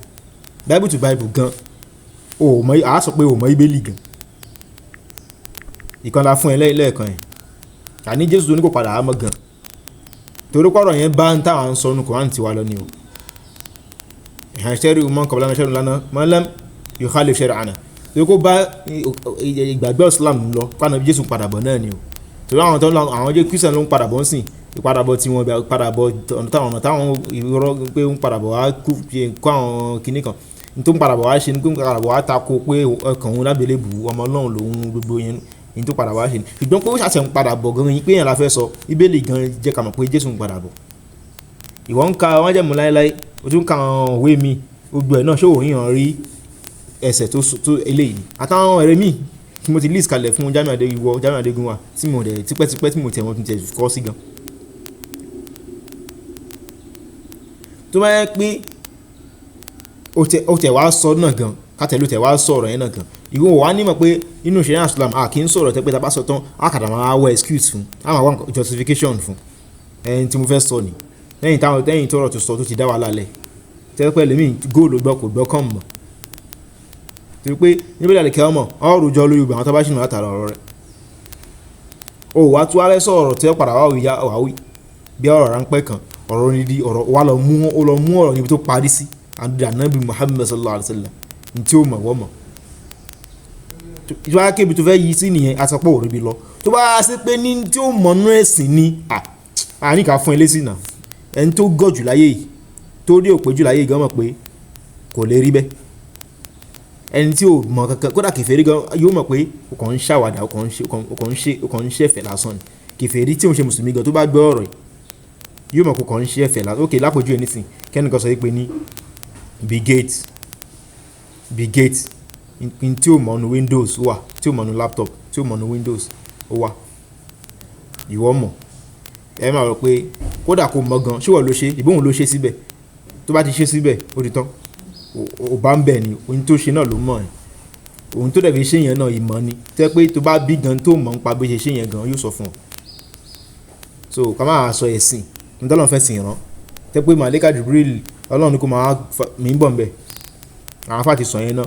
Bible to Bible gan, ò mọ̀, a sọ pé ò mọ̀ Bíbélì gan. Ìkan la fún ẹ lẹ́ẹ̀kan yẹn. Àní Jésù tó ní kò padà á mọ̀ gan. Torí pọ̀rọ̀ yẹn bá ń táwọn sọ nínú Kùránì tiwa lọ ni o. Ìhàn ṣẹ́rí umar kọ̀ọ̀lá ṣẹ́rí lánàá mọ́lẹ́m yukhalif shar'ana. Torí kó bá ìgbàgbọ́ Islam lọ kó Jésù padà bọ̀ náà ni o. Torí àwọn tó ń lọ àwọn jẹ́ Christian ló ń padà bọ̀ ń sìn, ìpadàbọ̀ tí wọ́n padà bọ̀ ọ̀nà táwọn irọ́ pé ń padà bọ̀ wá kú kó àwọn kinní kan. Ní tó ń padà bọ̀ wá ṣe ni pé ń padà bọ̀ wá tako pé ọkàn òun lábẹ́lẹ́bù ọmọ Ọlọ́run lòun gbogbo yẹn ní tó padà wá ṣe ni. Ṣùgbọ́n pé ó ṣàṣẹ ń padà bọ̀ gan yín pé èèyàn la fẹ́ sọ, Bíbélì gan jẹ́ ká mọ̀ pé Jésù ń padà bọ̀. Ìwọ ń ka májẹ̀mú láéláé, o tún ń ka àwọn òwe mi, gbogbo ẹ̀ náà ṣé òun yàn rí ẹsẹ̀ tó eléyìí. Àtàwọn ẹ̀rẹ́ mi tí mo ti list kalẹ̀ fún Jamiu Adégúnwà, Jamiu Adégúnwà tí mo dẹ̀ tipẹ́tipẹ́ tí mo tẹ̀ wọ́n tún tẹ̀ kọ́ sí gan. Tó bá yẹ pé ó tẹ̀ wá sọ náà gan, kátẹ̀ ló tẹ̀ wá sọ ọ̀rọ̀ yẹn náà gan. Ìwọ wà ní mọ̀ pé inú ṣẹ̀ríà Islam a kì í sọ̀rọ̀ tẹ́ pé tá bá sọ tán, a kàdà máa wá excuse fún, a máa wá justification fún. Ẹni tí mo fẹ́ sọ ni. Lẹ́yìn táwọn lẹ́yìn tọ́rọ̀ tó sọ tó ti dá wàhálà lẹ̀. Tẹ́ pé ẹlòmíì góòlù gbọ́ kò gbọ́ kàn mọ̀. Torí pé níbi ìdàlẹ̀ kí ọmọ, ọ rojọ́ lórí gbogbo àwọn tó bá ṣìnà látara ọ̀rọ̀ rẹ̀. O wá tú wá fẹ́ sọ ọ̀rọ̀ tí ó padà wá wí ya wá wí bí ọ̀rọ̀ ráńpẹ́ kan, ọ̀rọ̀ onídìí, ọ̀rọ̀ wá lọ mú, ó lọ mú ọ̀rọ̀ níbi tó parí sí. Ànábì Muhammad sallallahu alaihi wasallam ní tí ó mọ̀ wọ́n mọ̀. Tó bá kébi tó fẹ́ yí sí nìyẹn, a sọ pé ò rí bí lọ. Tó bá ṣe pé ní tí ó mọ̀ nú ẹ̀sìn ni, à ní ká fún ẹ lésì náà. Ẹni tó gọ̀ jù láyé yìí, tó rí òpè jù láyé yìí gan mọ̀ pé kò lè rí bẹ́ẹ̀. Ẹni tí ò mọ̀ kankan, kódà kèfèrí gan yóò mọ̀ pé ó kàn ń ṣàwàdà, ó kàn ń ṣe, ó kàn ń ṣe ẹ̀fẹ̀ lásán ni. Kèfèrí tí òun ṣe Mùsùlùmí gan tó bá gbọ́ ọ̀rọ̀ yìí, yóò mọ̀ pé ó kàn ń ṣe ẹ̀fẹ̀ lásán. Okay, lápòjú ẹ nísìnyí, kẹ́ni kan sọ wípé ní Bill Gates, Bill Gates, n tí ò mọ̀ nu Windows wà, tí ò mọ̀ nu laptop, tí ò mọ̀ nu Windows ó wà. Ìwọ mọ̀. Ẹ máa rò pé kódà kó mọ̀ gan, ṣé ìwọ ló ṣe? Ìbí òun ló ṣe síbẹ̀. Tó bá ti ṣe síbẹ̀, ó di tán. Ò bá ń bẹ̀ ni, ohun tó ṣe náà ló mọ̀ ẹ́. Ohun tó dẹ̀ fi ṣe yẹn náà ìmọ̀ ni. Tó jẹ́ pé tó bá bí gan tó mọ̀ nípa bí ó ṣe ṣe yẹn gan, yóò sọ fún ọ. So ká máa sọ ẹ̀sìn, ohun tí Ọlọ́run fẹ́ sìn rán. Tó jẹ́ pé Màlàíkà Jibril, Ọlọ́run ní kó máa fa, mi ń bọ̀ ńbẹ̀. Àwọn àfáà ti sọ yẹn náà.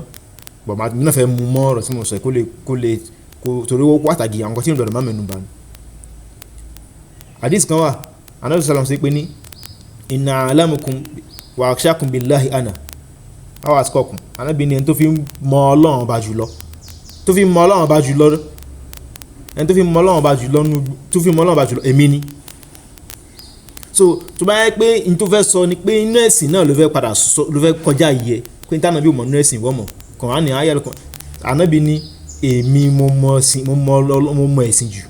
But màá, mi náà fẹ́ mú mọ́ ọ̀rọ̀ tí mo sọ kó lè, kó lè, kó torí ó pàtàkì àwọn nǹkan tí ń gbọdọ̀ má mẹ́nu bà ni. Hadith kan wà, Ànábì sallam sọ pé ní inna a'lamukum wa akhshakum billahi ana aw atqakum. Ànábì ní ẹni tó fi mọ Ọlọ́run ọba jùlọ, tó fi mọ Ọlọ́run ọba jùlọ, ẹni tó fi mọ Ọlọ́run ọba jùlọ, tó fi mọ Ọlọ́run ọba jùlọ èmi ni. So tó bá yẹ pé n tó fẹ́ sọ ni pé inú ẹ̀sìn náà ló fẹ́ padà sọ, ló fẹ́ kọjá yẹ pé ní tànàbí ò mọ̀ inú ẹ̀sìn ìwọ mọ̀ Kùránì ayé lọ́kàn. Ànábì ní èmi mo mọ ẹ̀sìn, mo mọ ẹ̀sìn jù.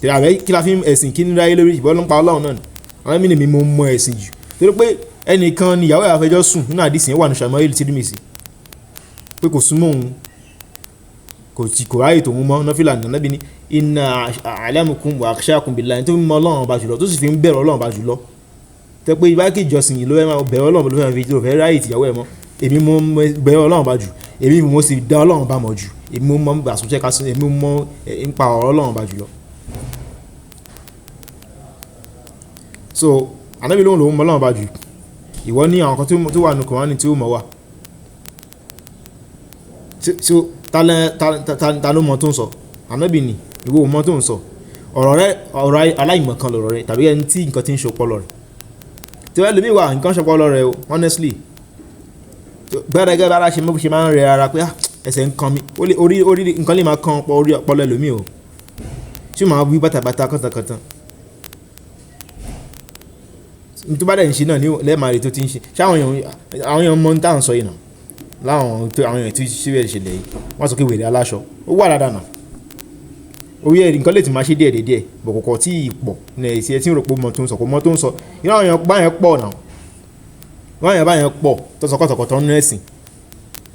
Tẹ̀lé àbẹ́ kí la fi ẹ̀sìn kí ní ráyé lórí ìbọn ló ń pa Ọlọ́run náà ni. Ànábì ní èmi mo mọ ẹ̀sìn jù. Torí pé ẹnìkan ni ìyàwó àfẹjọ́ sùn nínú àdìsí wà ní Ṣàmáìlì Tirmidhi pé kò súnmọ́ òun, kò ráyè tòun mọ́ nọ́fìlà. Ànábì ní inna a'lamukum wa akhshakum billahi, tó fi mọ Ọlọ́run ọba jùlọ tó sì fi ń bẹ̀rù Ọlọ́run ọba jùlọ. Tẹ́ pé ibà kí ìjọsìn yìí ló fẹ́ máa bẹ̀rù Ọlọ́run, ló fẹ́ máa fi ló fẹ́ ráyè tìyàwó ẹ̀ mọ́. Èmi mo bẹ̀rù Ọlọ́run ọba jù, èmi mo sì dá Ọlọ́run ọba mọ̀ jù, èmi mo mọ àsùnṣe ká sùn, èmi mo mọ nípa ọ̀rọ̀ Ọlọ́run ọba jùlọ. So Ànábì lóhùn lòún mọ Ọlọ́run ọba jù. Ìwọ ní àwọn kan tó wà nínú Kùránì tí ó mọ̀ wà. So ta ló mọ tó ń sọ? Ànábì ni ìwọ ò mọ tó ń sọ. Ọ̀rọ̀ rẹ ọ̀rọ̀ aláìmọ̀kan lọ̀rọ̀ rẹ tàbí ẹni tí nǹkan ti ń ṣọpọlọ rẹ̀. Tí wọ́n lè mí wà nǹkan ṣọpọlọ rẹ o, honestly. Gbẹ́rẹ́gẹ́ bára ṣe mọ́ ṣe máa ń rẹ ara pé ẹsẹ̀ ń kan mi. Orí orí nǹkan lè máa kan ọ̀pọ̀ orí ọpọlọ ẹlòmíì o. Tí ó máa wí bàtàbàtà kàntàkàntàn. N tó bá dẹ̀ ń ṣe náà ní lẹ́ẹ̀máa rí tó ti ń ṣe. Ṣé àwọn èèyàn mọ̀ ń tà ń sọ yìí náà? Láwọn tó àwọn èèyàn tí ṣe bẹ́ẹ̀ ṣẹlẹ̀ yìí, wọ́n sọ pé wèrè aláṣọ. Ó wà dáadáa náà. Orí ẹ̀ nǹkan lè ti máa ṣe díẹ̀ díẹ̀, bọ̀ kò kọ̀ tí ì pọ̀ ní ẹ̀sìn ẹ tí ń rò pé mọ̀ tó ń sọ, kò mọ̀ tó ń sọ. Irú àwọn èèyàn báyẹn pọ̀ náà. Àwọn èèyàn báyẹn pọ̀ tó sọ kọ̀tọ̀kọ̀tọ̀ nínú ẹ̀sìn.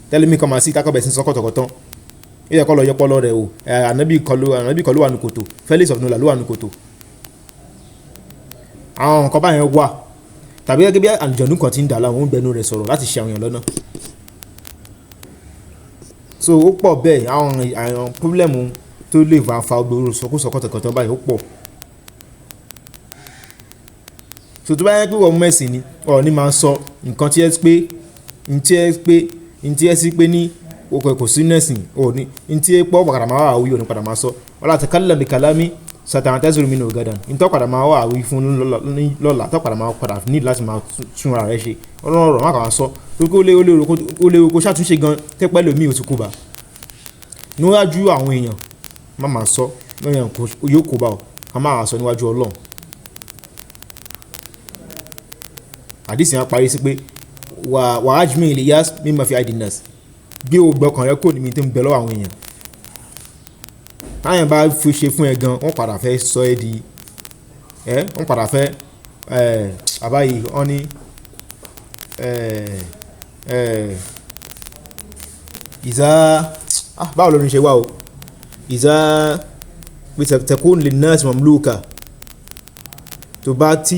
Tẹ́lẹ̀ mi kan máa sí ìtàkọ̀bẹ̀ sí sọ kọ̀tọ̀kọ̀tọ̀. Ó yẹ kó lọ yọpọlọ rẹ̀ o. Ànábì kan ló wà nínú kòtò. Felix of Nola ló wà nínú kòtò. Àwọn nǹkan báyẹn wà. Tàbí gẹ́gẹ́ bí àlùjọ̀nnú kan tí ń dà láwọn ó ń gbẹnu rẹ̀ sọ̀rọ̀ láti ṣe àwọn èèyàn lọ́nà. So ó pọ̀ bẹ́ẹ̀, àwọn pírọ́blẹ̀mù tó lè fa gbogbo ìsọkúsọ kọ̀tọ̀kọ̀tọ̀ báyìí ó pọ̀. So tó bá yẹ pé ìwọ mọ̀ ẹ̀sìn ni, ọ̀ ní máa sọ nǹkan tí ẹ pé, ntí ẹ pé, ntí ẹ sí pé ní o kò sí nínú ẹ̀sìn, ò ní, ntí ẹ pọ̀ padà máa wà wí, ò ní padà máa sọ. Wala takallam bi kalami sata'tazuru minhu gadan. Ntọ́ padà máa wà wí fún lọ́la, tọ́ padà máa padà ní láti máa tún ara rẹ ṣe. Ọlọ́run ọ̀rọ̀ má kà wá sọ. Torí pé ó léwu kó ṣàtúnṣe gan, tẹ́pẹ́ lómi ò ti kú bá. Níwájú àwọn èèyàn, má máa sọ, yóò kó bá ọ, ká má sọ níwájú Ọlọ́run. Àdìsí yẹn parí sí pé wà á jùmọ̀ ilé yas mímọ fi àìdí nurse. Bí o gbọ́kàn rẹ kò ní mi tó ń bẹ lọ́wọ́ àwọn èèyàn. Táyà bá fi ṣe fún ẹ gan, wọ́n padà fẹ́ sọ ẹ́ di, wọ́n padà fẹ́, àbáyé wọ́n ní, ìzá, báwo ló ń ṣe wá o? Ìzá pé tẹkún lè nurse mamluka. Tó bá ti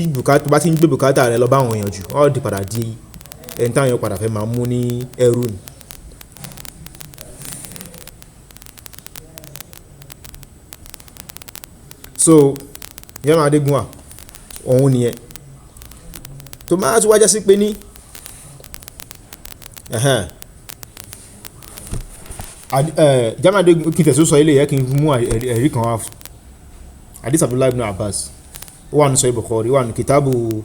ń gbé bùkátà rẹ lọ bá àwọn èèyàn jù, ó di padà di ẹni táwọn èèyàn padà fẹ́ máa mú ní ẹrú ni. So Jamiu Adégúnwà òun nìyẹn. Tó máa tún wá jásí pé ní, Jamiu Adégúnwà kí n tẹ̀sí sọ ilé yẹn kí n mú ẹ̀rí kan wá. Hadith Abdullah ibn Abbas. Ó wà ní Sahih Bukhari, ó wà ní Kitabu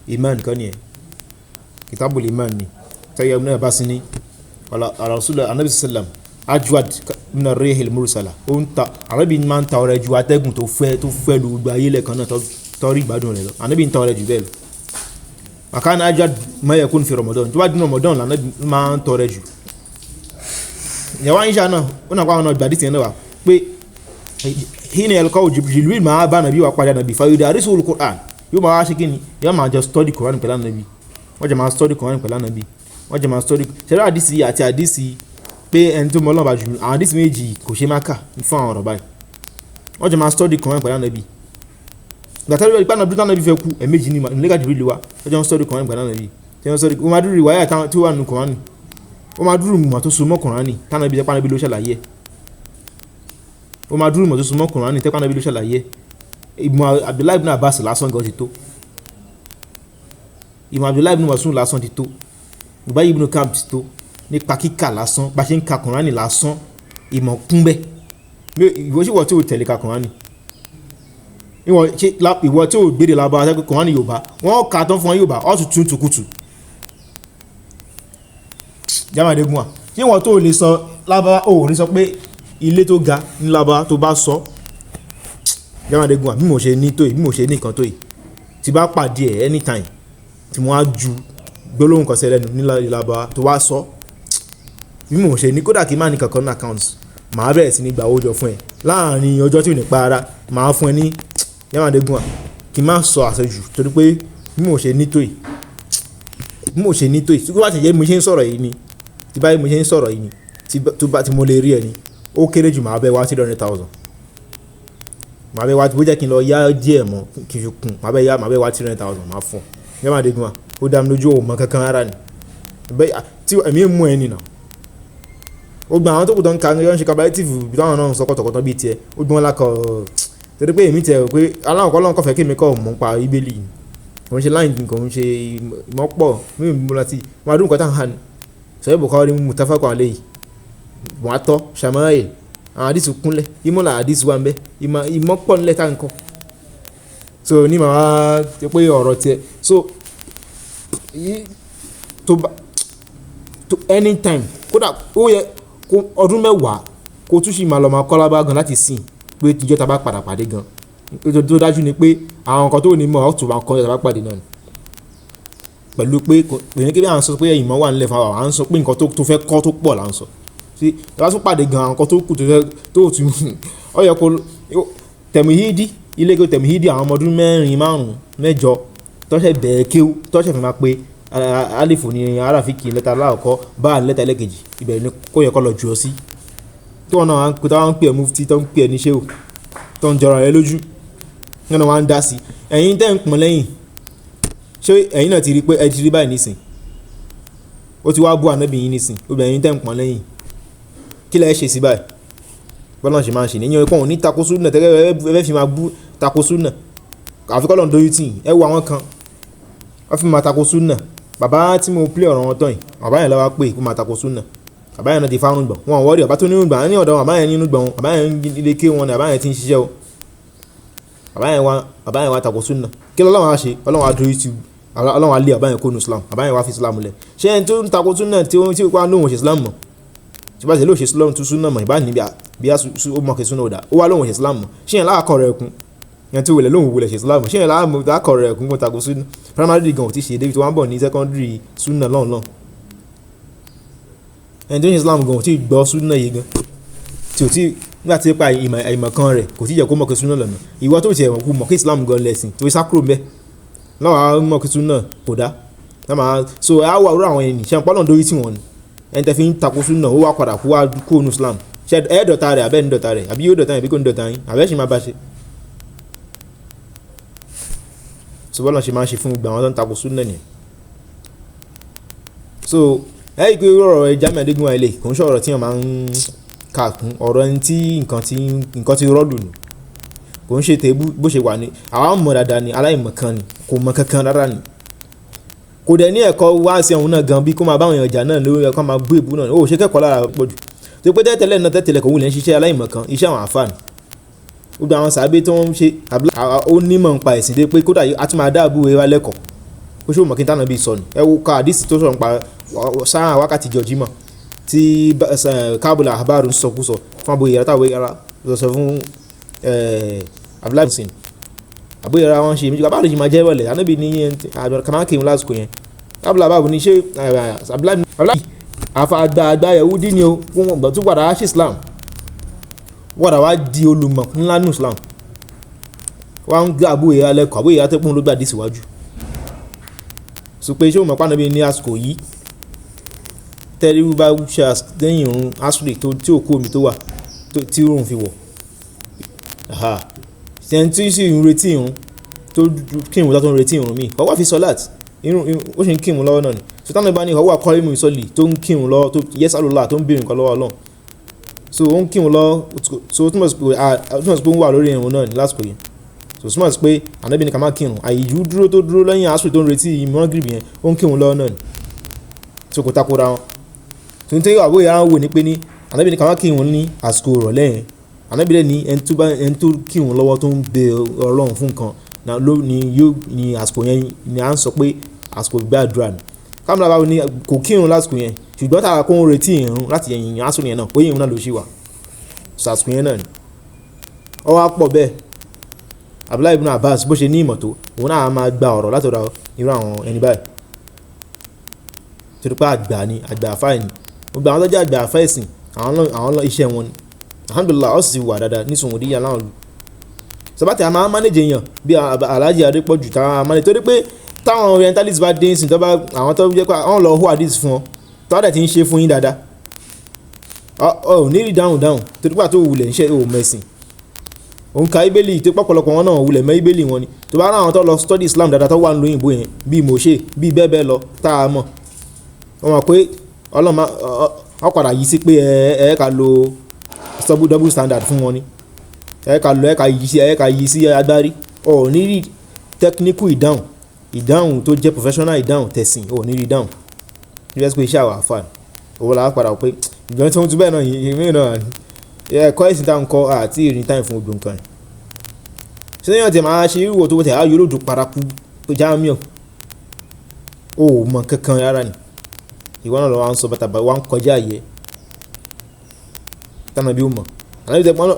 Iman kan nìyẹn. Kitabu Iman ni. Tayyib ibn Abbas ní, Rasulullah Anabi sallam ajwad min ar-rih al-mursala. Ó ń ta, Ànábì máa ń ta ọrẹ ju atẹ́gùn tó fẹ́ lu gbogbo ayé lẹ́ẹ̀kan náà tó rí ìgbádùn rẹ̀ lọ. Ànábì ń ta ọrẹ jù bẹ́ẹ̀ lọ. Wa kana ajwad ma yakun fi Ramadan. Tó bá dín Ramadan l'Ànábì máa ń tọrẹ jù. Ìyàwó Aisha náà, ó náà pa àwọn ọgbà dísìn náà wá pé hina yalqahu Jibril máa bá Ànábì wá padà Ànábì fayudarisuhu al-Qur'an. Yóò máa wá ṣe kíni? Yóò máa jọ study Qur'an pẹ̀lú Ànábì. Wọ́n jọ máa study Qur'an pẹ̀lú Ànábì. Wọ́n jọ máa study. Ṣé rí àdìsí àti àdìsí pé ẹni tó mọ Ọlọ́run bá jù, àwọn àdìsí méjì kò ṣe má kà fún àwọn ọ̀rọ̀ báyìí. Wọ́n jọ máa study Qur'an pẹ̀lú Ànábì. Ìgbà tí Ànábì Ànábì fẹ́ kú, ẹ̀ẹ̀mejì ni Màláíkà Jibril wá. Wọ́n jọ ń study Qur'an pẹ̀lú Ànábì. Tí wọ́n study, ó máa dúró ìwáyà tí ó wà nínú Qur'an. Ó máa dúró ìmọ̀ tó so mọ́ Qur'an tánàbí jẹ́ pé Ànábì ló ṣàlàyé ẹ̀. Ó máa dúró ìmọ̀ tó so mọ́ Qur'an tẹ́pẹ́ Ànábì ló ṣàlàyé ẹ̀. Ìmọ̀ Abdullah ibn Abbas lásán gan ti tó. Ìmọ̀ Abdullah ibn Mas'ud lásán ti tó. Ubay ibn Ka'b ti tó. Nípa kíkà lásán, bá ṣe ń ka Qur'an lásán, ìmọ̀ kún bẹ́ẹ̀. Ìwọ ṣé ìwọ tí ò tẹ̀lé ka Qur'an? Ìwọ tí ò gbéde lábá, ṣé Qur'an Yorùbá, wọ́n kà tán fún Yorùbá, ó tún tún tùkùtù. Jamiu Adégúnwà, ṣé wọ́n tó lè sọ lábá ò ní sọ pé ilé tó ga ní lábá tó bá sọ? Jamiu Adégúnwà, bí mo ṣe ní tó yìí, bí mo ṣe ní nǹkan tó yìí, tí bá pàdé ẹ̀ anytime tí mo á ju gbólóhùn kan sí ẹ lẹ́nu ní lábá tó bá sọ, bí mo ṣe ní kódà kí n má ní kankan ní account, màá bẹ̀rẹ̀ sí ní gba owó jọ fún ẹ láàrin ọjọ́ tí ò ní pa ara, màá fún ẹ ní. Jamiu Adégúnwà, kí n má sọ àṣejù torí pé bí mo ṣe ní tó yìí, bí mo ṣe ní tó yìí, tí kò bá ti jẹ́ bí mo ṣe ń sọ̀rọ̀ yìí ni, tí báyìí mo ṣe ń sọ̀rọ̀ yìí ni, tí tó bá tí mo lè rí ẹ ni, ó kéré jù màá bẹ wá 300,000, màá bẹ wá, bó jẹ́ kí n lọ yá díẹ̀ mọ́ kí n fi kún, màá bẹ yá, màá bẹ wá 300,000 màá fún ọ. Jamiu Adégúnwà, ó dá mi lójú òun mọ kankan rárá ni bẹ́ẹ̀ tí ẹ̀mí mú ẹ nìyà. Ó gba àwọn tó kù tó ń ka ń ṣe comparative bí táwọn náà ń sọ kọ̀tọ̀kọ̀tọ̀ bíi tiẹ̀, ó gbọ́n lákọ̀ torí pé èmi tiẹ̀ rò pé aláwọ̀ kọ́ lọ́nkọ̀ fẹ́ kí èmi kọ́ mọ̀ nípa Bíbélì yìí. Kò ń ṣe láì kò ń ṣe ìmọ̀pọ̀ mímu mú láti wọn adúrú nǹkan tá à ń hàn ní. Sahih Bukhari muttafaqun alayhi, Muwatta, Shama'il, àwọn àdìsí kúnlẹ̀, ìmọ̀lá àdìsí wà ń bẹ, ìmọ̀pọ̀ ńlẹ̀ tá à ń kọ́. So ní màá ṣe pé ọ̀rọ̀ tiẹ̀. So tó bá tó anytime kódà ó yẹ kó ọdún 10 kó tún sì máa lọ máa kọ́ lábá gan láti sìn pé tíjọ́ ta bá padà pàdé gan. Tó dájú ni pé àwọn nǹkan tó ní mọ̀ ọ́ tún máa kọ́ ta bá pàdé náà ni. Pẹ̀lú pé kò ní kí bí à ń sọ pé ìmọ̀ wà nílẹ̀ fún wa, à ń sọ pé nǹkan tó fẹ́ kọ́ tó pọ̀ là ń sọ. Tí ta bá tún pàdé gan, àwọn nǹkan tó kù tó fẹ́ tó tún ó yẹ kó tẹ̀míhídì, ilé ìwé tẹ̀míhídì àwọn ọmọ ọdún 4, 5, 8 tó ṣẹ̀ bẹ̀rẹ̀ kéwú, tó ṣẹ̀ fẹ́ máa pe alifu ní aráfíkì lẹ́tà alákọ̀ọ́kọ́, bá lẹ́tà ẹlẹ́kejì, ibẹ̀ ni kó yẹ kó lọ jù ọ sí. Tí wọ́n náà tó wá ń pè ẹ́ mufti, tó ń pè ẹ́ ní ṣéwù, tó ń jọra rẹ lójú, wọ́n náà wá ń dá sí. Ẹ̀yin tẹ́ ń pọ̀n lẹ́yìn, ṣé ẹ̀yin náà ti rí pé ẹ ti rí báyìí nísìn? Ó ti wá bú ànábì yín nísìn, ó bẹ̀ ẹ̀yin tẹ́ ń pọ̀n lẹ́yìn. Kí lẹ ṣe sí báyìí? Bọ́lá ṣe máa ń ṣe ní ìyẹn pé òun ní tako súnà tẹ́lẹ̀ ẹ fẹ́ fi máa bú tako súnà. Àfi kọ́ lọ́n dojú tì yín, ẹ wo àwọn kan, wọ́n fi máa tako súnà. Bàbá tí mo play ọ̀rọ̀ wọn tán yìí, bàbá yẹn ló wá pè kó máa tako súnà. Bàbá yẹn náà ti fárun gbọ̀n, wọn ò wọ́rí, bàbá tó ní irùngbọ̀n, ní ọ̀dọ̀ bàbá yẹn ní irùngbọ̀n wọn, bàbá yẹn ilé ké wọn ni bàbá yẹn ti ń ṣiṣẹ́ o. Bàbá yẹn wá tako súnà. Kí lọ́lọ́run á ṣe? Ọlọ́run á dojú tì, Ọlọ́run á lé bàbá yẹn kó nu Islam, bàbá yẹn wá fi Islam lẹ̀. Ṣé ẹni tó ń tako súnà tí ó wá lóhùn ṣe Islam mọ̀? Tí bá ṣe lóhùn ṣe Islam tún súnà mọ̀, ìbá ní bí ó mọ̀ kí súnà ò dá, ó wá lóhùn ṣe Islam mọ̀. Ṣé yẹn láàkọ́ rẹ̀ kún? Ẹni tí ó wulẹ̀ lóhùn wulẹ̀ ṣe Islam mọ̀. Ṣé yẹn láàkọ́ rẹ̀ kún kó tako súnà? Primary gan ò tí ṣe débi tí wọ́n ń bọ̀ ní secondary súnà lọ́hùn lọ́hùn. Ẹni tó ń ṣe Islam gan ò tí gbọ́ súnà yìí gan. Tí ò tí nígbà tí ó pa ìmọ̀ kan rẹ̀ kò tí jẹ́ kó mọ̀ kí súnà lọ́nà. Ìwọ tó ti ẹ̀ mọ̀ kó mọ̀ kí Islam gan lẹ̀sìn tó sá kúrò ńbẹ̀. Lọ́wọ́ á mọ̀ kí súnà kò dá. So á wà lórí àwọn ènìyàn, ṣé ọ̀pọ̀ náà dorí tì wọ́n ni. Ẹni tẹ́ fi ń tako súnà ó wá padà kú wá kúrò nínú Islam. Ṣé ẹ dọ̀tá rẹ̀ àbẹ́ ní dọ̀tá rẹ̀ àbí yóò dọ̀tá yín àbí kò ní dọ̀tá yín àbẹ́ ṣì máa bá ṣe. So bọ́lá ṣe máa ń ṣe fún gbogbo àwọn tó ń tako súnà nìyẹn. So ẹ rí i pé ọ̀rọ̀ Jamiu Adégúnwà ilé kò ń ṣe ọ̀rọ̀ tí èèyàn máa ń kà kún, ọ̀rọ̀ ẹni tí nǹkan ti rọ́ọ̀lù nù. Kò ń ṣe tèébú bó ṣe wà ní. Àwa mọ̀ dáadáa ni, aláìmọ̀kan ni, kò mọ̀ kankan rárá ni. Kò dẹ̀ ní ẹ̀kọ́ wá sí ọ̀hún náà gan bí kó máa bá àwọn èèyàn jà náà lórí ẹ̀kọ́ máa bú èébú náà. Ó ṣe kẹ́kọ̀ọ́ lára pọ̀ jù. Torí pé tẹ́tẹ́lẹ̀ náà tẹ́tẹ́lẹ̀ kò wulẹ̀ ń ṣiṣẹ́ aláìmọ̀kan, iṣẹ́ àwọn àfáà ni. Gbogbo àwọn sàábé tó ń ṣe, ó nímọ̀ nípa ẹ̀sìn dé pé kódà a tún máa dá àbúrò wa lẹ́kọ̀ọ́. Ó ṣe ò mọ̀ kí n tánà bí sọnù. Ẹ wo ká àdìsí tó sọ̀rọ̀ nípa sáà wákàtí jọ Jímọ̀ tí Kábùlà Àbárù ń sọkúsọ fún Abu Hurairah táwọn ará lọ sọ fún Abdullahi Hussein. Abu Hurairah wọn ṣe méjì, bàbá àlejò máa jẹ́ ìrọ̀lẹ́, ànábì ní kàmáàkì ń lásìkò yẹn. Kábùlà Àbárù ní ṣé Abdullahi àfàgbà àgbà Yahudi ni o, fún wọn tó padà wá ṣe Islam. Wọ́n wá di olùmọ̀ ńlá nù Islam. Wọ́n ń gbé Abu Hurairah lẹ́kọ̀ọ́, Abu Hurairah tó pọ́n ló gbà dé síwájú. Sọ pé ṣé o mọ̀ pé ànábì ní àsìkò yìí tẹ́lẹ̀ bá ṣe lẹ́yìn ìrun asri tó tí ò kú omi tó wà tí òòrùn fi wọ̀. Ẹni tí sì ń retí ìrun tó kí ìrun tó ń retí ìrun míì, ọwọ́ fi sọ́láàtì, ìrun ó sì ń kírun lọ́wọ́ náà ni. So tánà bá ní ọwọ́ akọ́rímù ìsọ̀lì tó ń kírun lọ́wọ́ tó yẹ́sàlólà tó ń béèrè nǹkan lọ́wọ́ Ọlọ́run. So ó ń kírun lọ́wọ́, so ó túmọ̀ sí pé ó ń wà lórí ìrun náà ní lásìkò yẹn. So ó túmọ̀ sí pé ànábì ní ká máa kírun, àyíjú dúró tó dúró lẹ́yìn asri tó ń retí mọ́gìrìbì yẹn, ó ń kírun lọ́wọ́ náà ni. So kò takora wọn. So ní tí àbúrò yàrá ń wò ní pé ní ànábì ní ká máa kírun ní àsìkò ìrọ̀lẹ́ yẹn. Ànábì dẹ̀ ní ẹni tó kírun lọ́wọ́ tó ń bẹ Ọlọ́run fún nǹkan ló ní yóò ní àsìkò yẹn ni à ń sọ pé àsìkò gbàdúrà ni. Káàbù ibn Ahbar ní kò kírun lásìkò yẹn, ṣùgbọ́n tààrà kó ń retí ìrun láti ẹ̀yìn asùn yẹn náà, ó yẹ ìrun náà ló ṣì wà sàsùn yẹn náà ni. Ó wá pọ̀ bẹ́ẹ̀. Abdullahi ibn Abbas bó ṣe ní ìmọ̀ tó, òun náà máa gba ọ̀rọ̀ látọ̀dọ̀ irú àwọn ẹni báyìí, torí pé àgbà ni, àgbà àfáà ni. Gbogbo àwọn tó jẹ́ àgbà àfáà ẹ̀sìn, àwọn lọ iṣẹ́ wọn ni. Alhamdulillah, ó sì wà dáadáa ní Saudiya láwọn ìlú. Sọ̀bátì a máa manage èèyàn bí Alhaji Adépọ̀jù tá a manage, torí pé táwọn orientalist bá dé ìsìn, tó bá àwọn tó jẹ́ pé àwọn lọ hó hadith fún ọ, tó dẹ̀ ti ń ṣe fún yín dáadáa, ọ ò ní rí dáhùn dáhùn, torí pé àti òwúlẹ̀ ń ṣe ò mẹ̀sìn. Òun ka ibeli tó pọ̀pọ̀lọpọ̀ wọn náà wulẹ̀ mọ́ ibeli wọn ni. Tó bá rán àwọn tó lọ study Islam dáadáa tó wà nílùú òyìnbó yẹn, bíi Moshe, bíi bẹ́ẹ̀ bẹ́ẹ̀ lọ, tá a mọ̀ wọ́n mọ̀ pé ọlọ́mọ ọ padà yí sí pé ẹ ká lo double standard fún wọn ni. Ẹ ká lo, ẹ ká yí sí, ẹ ká yí sí agbárí. Ọ ò ní rí technical ìdáhùn, ìdáhùn tó jẹ́ professional ìdáhùn tẹ̀sìn, ọ ò ní rí ìdáhùn. Ní bẹ́ẹ̀ sọ pé iṣẹ́ àwọn àfáà owó la padà pé ìgbọ́n tó ń tún bẹ́ẹ̀ náà yìí náà ẹ̀kọ́ ẹ̀sìn tá à ń kọ́ àti ìrìn táì fún odò nǹkan. Ṣé yàn tí máa ṣe irú wo tó tẹ̀ á yóò lòdù paraku pé Jamiu o ò mọ kankan rárá ni. Ìwọ náà lọ wá ń sọ bàtà bá wá ń kọjá àyè tánà bí ó mọ̀. Ànábì tẹ pọ́n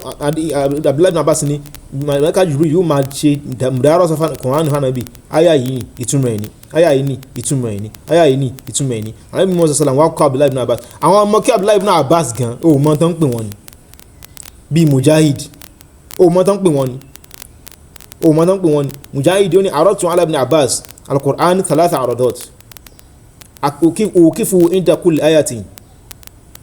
Abdullahi ibn Abbas ni Màláíkà Jibril yóò máa ṣe mùdárọ̀ sọ Kùránì fún Ànábì. Áyà yìí ni ìtumọ̀ ẹ̀ ni, áyà yìí ni ìtumọ̀ ẹ̀ ni, áyà yìí ni ìtumọ̀ ẹ̀ ni. Ànábì Muhammad sallam wá kọ́ Abdullahi ibn Abbas. Àwọn ọmọ kí Abdullahi ibn Abbas gan ò mọ tán ń pè wọ́n ni. Bíi Mujahid ò mọ tán ń pè wọ́n ni, ò mọ tán ń pè wọ́n ni. Mujahid ó ní àrọ́tún ala ibn Abbas al-Qur'an thalatha àrọ̀dọ̀t òkìfù inda kulli ayatin.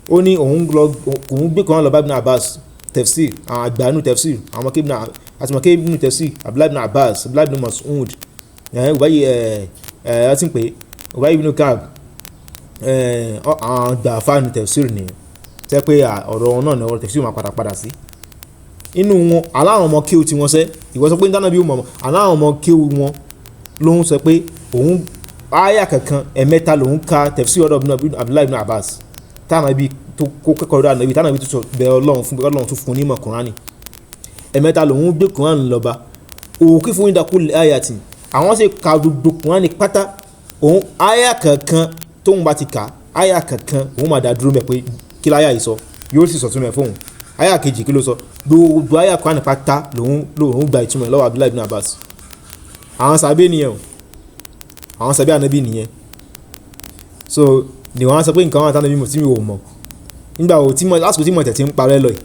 Ó ní òun lọ, òun gbé kan lọ bá ibn Abbas tafsir, àwọn àgbàánu tafsir, àwọn ọmọ kébìnà àti ọmọ kébìnà tafsir, Abdullahi ibn Abbas, Abdullahi ibn Mas'ud, Ubayy, ẹ ti ń pè Ubayy ibn Ka'b, àwọn àgbà àfáànù tafsir nìyẹn. Tẹ́ pé ọ̀rọ̀ wọn náà ni ọ̀rọ̀ tafsir máa padà padà sí inú wọn. Aláwọn ọmọ kéwù tí wọ́n sẹ́, ìwọ sọ pé nítorí bí ó mọ̀, aláwọn ọmọ kéwù wọn ló ń sọ pé òun áyà kankan ẹ̀mẹ́ta lòun ka tafsir ọ̀dọ̀ Abdullahi ibn Abbas, táwọn ibi tó kó kẹ́kọ̀ọ́ rẹ̀ ànábì, táwọn ibi tó sọ bẹ Ọlọ́run fún Ọlọ́run tó fún onímọ̀ Kùránì. Ẹ̀mẹ́ta lòun gbé Kùránì lọ́ba òkè fún ìdákú àyàtì, àwọn sì ka gbogbo Kùránì pátá. Òun áyà kankan tóun bá ti kà, áyà kankan òun máa dá dúró mẹ́ pé kí láyà yìí sọ, yóò sì sọ túmọ̀ fóun. Áyà kejì kí ló sọ, gbogbo áyà Kùránì pátá lòun gba ìtumọ̀ lọ́wọ́ Abdullahi ibn Abbas. Àwọn sàbẹ̀ nìyẹn o, àwọn sàbẹ̀ ànábì nìyẹn. So ni wọ́n á sọ pé nǹkan wọn àtànábì mọ̀ tí mi ò mọ̀ nígbà wo tí mo lásìkò tí mo tẹ̀ tí ń parẹ́ lọ yìí,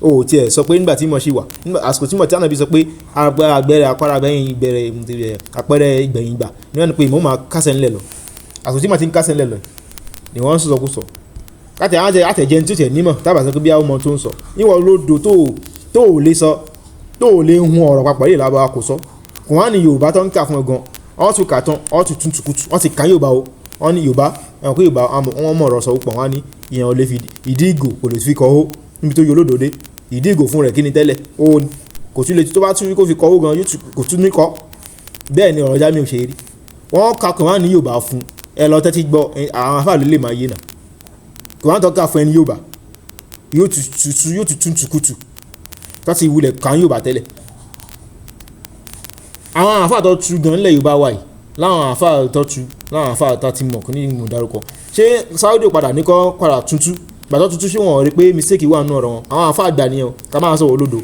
o ò tiẹ̀ sọ pé nígbà tí mo ṣì wà, àsìkò tí mo tí ànábì sọ pé agbẹ́rẹ́ apára gbẹ̀yìn ìbẹ̀rẹ̀ àpẹẹrẹ ìgbẹ̀yìn ìgbà ní wọ́n ní pé ìmọ̀ máa kásẹ̀ ńlẹ̀ lọ. Àsìkò tí mo ti ń kásẹ̀ ńlẹ̀ lọ ni wọ́n ń sọ kú sọ káàtì àwọn àtẹ̀jẹ́ tí ó tiẹ̀ nímọ̀ tábà sọ pé bí àwọn ọmọ tó ń sọ níwọ̀n lódo tó ò lè sọ, tó ò lè hun ọ̀rọ̀ papọ̀ yìí lábáwá kò sọ. Kùránì Yorùbá tó ń kà fún ẹ gan, wọ́n tún kà tán, wọ́n tún tún tukutu, wọ́n ti kà Yorùbá o. Wọ́n ní Yorùbá, ẹ̀wọ̀n pé Yorùbá wọ́n mọ̀ ọ̀rọ̀ sọ púpọ̀, wọ́n á ní ìyẹn ò lè fi ìdí ìgò kò lè fi kọ́ ó níbi tó yọ olódòdé. Ìdí ìgò fún rẹ̀ kí ni tẹ́lẹ̀ ó kò tún lè tó bá tún kó fi kọ́ ó gan, kò tún ní kọ́. Bẹ́ẹ̀ ni ọ̀rọ̀ Jamiu ṣe rí. Wọ́n ka Kùránì Yorùbá fún ẹ lọ tẹ́tí gbọ́, àwọn afáàlú lè máa yé nà. Kùránì tó kà fún ẹni Yorùbá yóò tún tukutu tó ti wulẹ̀ kàn Yorùbá tẹ́lẹ̀. Àwọn àfáà tó tu gan nílẹ̀ Yorùbá wa yìí, láwọn àfáà tó tu, láwọn àfáà tó ti mọ̀ kò ní mú dárúkọ. Ṣé Saudi padà ní kọ́ padà tuntun? Gbàtọ́ tuntun ṣé wọ́n rí pé mistake wà nínú ọ̀rọ̀ wọn? Àwọn àfáà àgbà nìyẹn o, ká máa sọ̀rọ̀ olódo.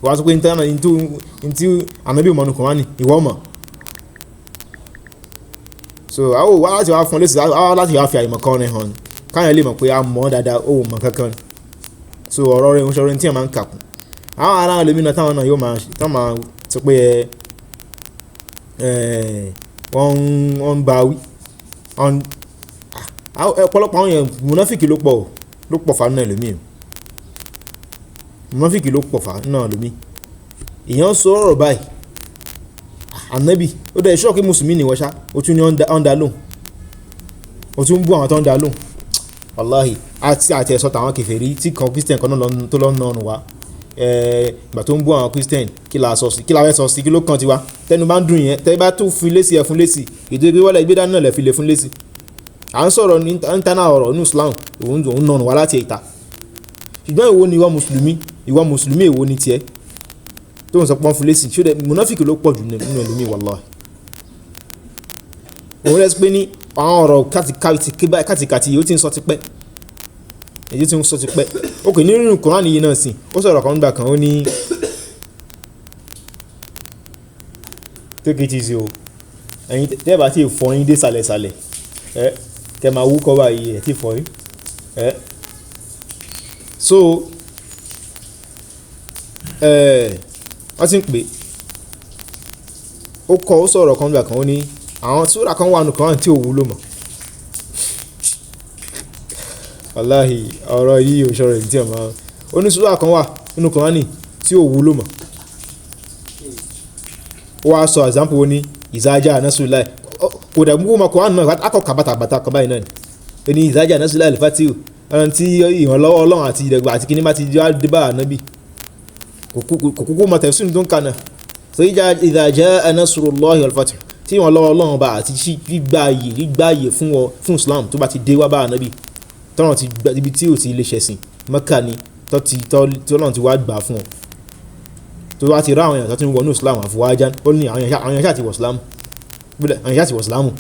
Wọ́n á sọ pé ntí ànábì mọ̀ nù Kùránì, ìwọ mọ̀. So àwọn wá láti wá fún lésì, àwọn láti wá fi àìmọ̀ kan rẹ̀ hàn káyọ̀ lè mọ̀ pé a mọ̀ dáadáa, ó mọ̀ kankan. So ọ̀rọ̀ rẹ̀ ń sọ̀rọ̀ tí ẹ̀ máa ń kàkún. Àwọn ará ẹlòmíràn táwọn náà yóò máa tán máa sọ pé ẹ wọ́n ń bá wí. Ọ̀pọ̀lọpọ̀ àwọn èèyàn mùnáfíkì ló pọ̀ ló pọ̀ fà náà ẹlòmíì. Mùnáfíkì ló pọ̀ fà náà ẹlòmíì. Èèyàn sọ ọ̀rọ̀ báyìí, ànábì ó dẹ̀ ṣọ́ọ̀kì mùsùlùmí ni wọ́n ṣá, ó tún ní ọ̀ndà lóhùn, ó tún ń bú àwọn tó ń dá lóhùn. Wàláhì àti ẹ̀sọ́ tàwọn kèfèrí tí kan Christian kan náà tó lọ́ nà wá. Ìgbà tó ń bú àwọn Christian kí la sọ sí, kí la fẹ́ sọ sí, kí ló kàn tiwa? Tẹnu bá ń dùn yẹn, tẹ bá tún fi lésì ẹ fún lésì, ètò ìgbé wọlé ìgbé dání náà lẹ fi lè fún lésì. À ń sọ̀rọ̀ ní internal ọ̀rọ̀ ní Islam, òun nà wá láti ìta. Ṣùgbọ́n èwo ni ìwọ mùsùlùmí, ìwọ mùsùlùmí èwo ni tiẹ̀ tó ń sọ pọ́n fún lésì? Ṣé mùnáfíkì ló pọ̀ jù nínú ẹlòmíì wàláhì? Òun rẹ̀ pé ní àwọn ọ̀rọ̀ kàtìkàtì ó ti ń sọ tipẹ́, èyí tí ń sọ tipẹ́. Ok, nínú Kùránì yìí náà sì ó sọ̀rọ̀ kan gbà kan, ó ní take it easy o, ẹ̀yin tẹ́ bá ti fọyín dé sàlẹ̀sàlẹ̀ ẹ kẹ́ máa wúkọ́ báyìí, ẹ̀ ti fọyín ẹ. So wọ́n ti ń pè ó kọ, ó sọ̀rọ̀ kan gbà kan, ó ní àwọn súrà kan wà nù Kùránì tí ò wúlò mọ́. Wàláhì ọ̀rọ̀ yìí ò sọ̀rọ̀ tí ẹ̀ máa, ó ní súrà kan wà nínú Kùránì tí ò wúlò mọ́. Ó wá sọ example, ó ní ìzájà nasrullahi, kò dẹ̀ mú Kùránì náà akọ̀kà bàtàbàtà kan báyìí náà ni. Ó ní ìzájà nasrullahi al-fatihu, ọ̀rọ̀ tí ìrànlọ́wọ́ Ọlọ́run àti ìdẹ̀gbà àti kíní bá ti dé bá ànábì, kò kúkú mọ tẹ̀síìnì tó ń kà náà. So idha jaa nasrullahi wal-fath, tí ìrànlọ́wọ́ Ọlọ́run bá àti gbígbà ààyè fún ọ fún Islam tó bá ti dé wá bá ànábì, tọ́nà ti gba ibi tí ò ti lè ṣẹ̀sìn Mẹ́kà ni tọ́lọ́run ti wá gbà fún ọ, tó wá ti rá àwọn èèyàn tó ti ń wọnú Islam àfọwájá, ó ní àwọn èèyàn ṣáà ti wọ̀ Islam, àwọn èèyàn ṣáà ti wọ̀ Islam.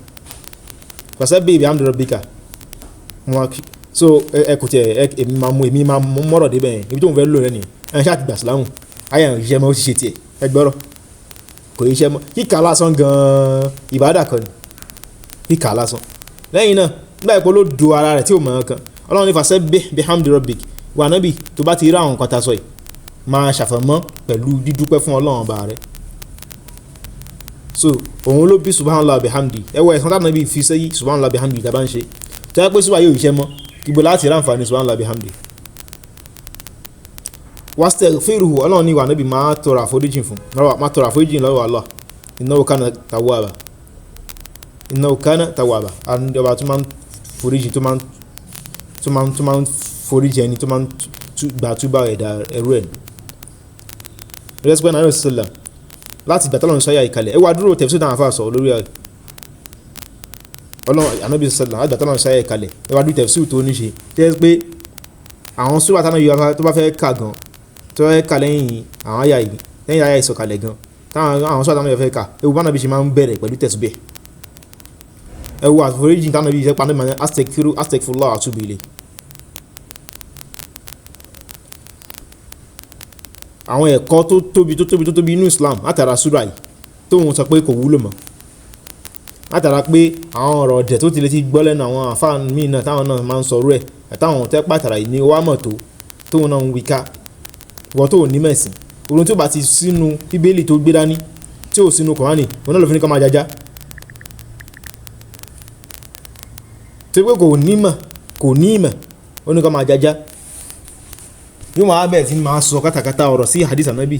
Fasabbih bihamdi rabbika. So ẹ kò tiẹ̀ ẹ èmi máa mú èmi máa mú mọ́rọ̀ débẹ̀ yẹn, ibi tó ń fẹ́ lò rẹ nìyẹn. Ẹ ṣáà ti gbà Islam, ayé àwọn ìṣiṣẹ́ mọ́ ó ti ṣe tiẹ̀, ẹ gbọ́rọ̀ kò iṣẹ́ mọ́. Kíkà lásán gan-an ìbádà kan ni, kíkà lásán. Lẹ́yìn náà nígbà ìpò ló do ara rẹ̀ tí ò mọ̀ ọ́n kan, Ọlọ́run ní fasabbih bihamdi rabbik, wà nábì tó bá ti rí àwọn nǹkan tá a sọ yìí máa ṣàfọ̀mọ́ pẹ̀lú dídúpẹ́ fún Ọlọ́run ọba rẹ̀. So òun ló bí subhanallah bihamdi, ẹ wọ ẹ̀sán táwọn ibi fi sẹ́yìn subhanallah bihamdi tá a bá ń ṣe tó yẹ pé súwà yóò iṣẹ́ mọ́, ibo láti ráǹfààní subhanallah bihamdi. Wastaghfiruhu, Ọlọ́run ní wà nábì máa tọrọ àforíjìn fún, máa tọrọ àforíjìn lọ́wọ́ Allah, innahu kana tawwaba, innahu kana tawwaba, ọba tó máa ń foríjìn, tó máa ń foríjìn ẹni tó máa ń gbà túbà ẹ̀dá ẹrú ẹ̀. Rẹ́sípẹ́ náà sọ̀lá láti ìgbà tọ́lọ́run sọ́yà ìkàlẹ̀, ẹ wá dúró tẹ̀síwò táwọn afá sọ lórí ẹ̀. Ọlọ́run ànábì sọ̀lá láti ìgbà tọ́lọ́run sọ́yà ìkàlẹ̀, ẹ wá dúró tẹ̀síwò tó ní ṣe tẹ́ pé àwọn súrà táwọn yóò tó bá fẹ́ kà gan, tó fẹ́ kà lẹ́yìn àwọn àyà yìí, lẹ́yìn àyà ìsọ̀kalẹ̀ gan, táwọn àwọn súrà táwọn yóò fẹ́ kà, ewu bá nàbí ṣe máa ń bẹ̀rẹ̀ pẹ̀lú tẹ̀síbẹ̀. Ẹ wo àforíjì táwọn nàbí ṣe pa nípa astaghfiru astaghfirullah atubu ilayh. Àwọn ẹ̀kọ́ tó tóbi tó tóbi tó tóbi inú Islam látara súrà yìí tóun sọ pé kò wúlò mọ́, látara pé àwọn ọ̀rọ̀ ọ̀dẹ̀ tó ti lè ti gbọ́ lẹ́nu àwọn àfáà míì náà táwọn náà máa ń sọrú ẹ̀ àtàwọn tẹ́ pàtàrà yìí ní wàá mọ̀ tó tóun náà ń wí ká wọ́n tó ní mẹ̀sìn òun tí ó bá ti sínú Bíbélì tó gbé dání tí ò sínú Kùránì òun náà ló fi ní kọ́ máa jajá tó pé kò ní mọ̀ kò ní ìmọ̀ ó ní kọ́ máa jajá. Yóò máa bẹ̀rẹ̀ sí máa sọ kátàkátà ọ̀rọ̀ sí hadith ànábì.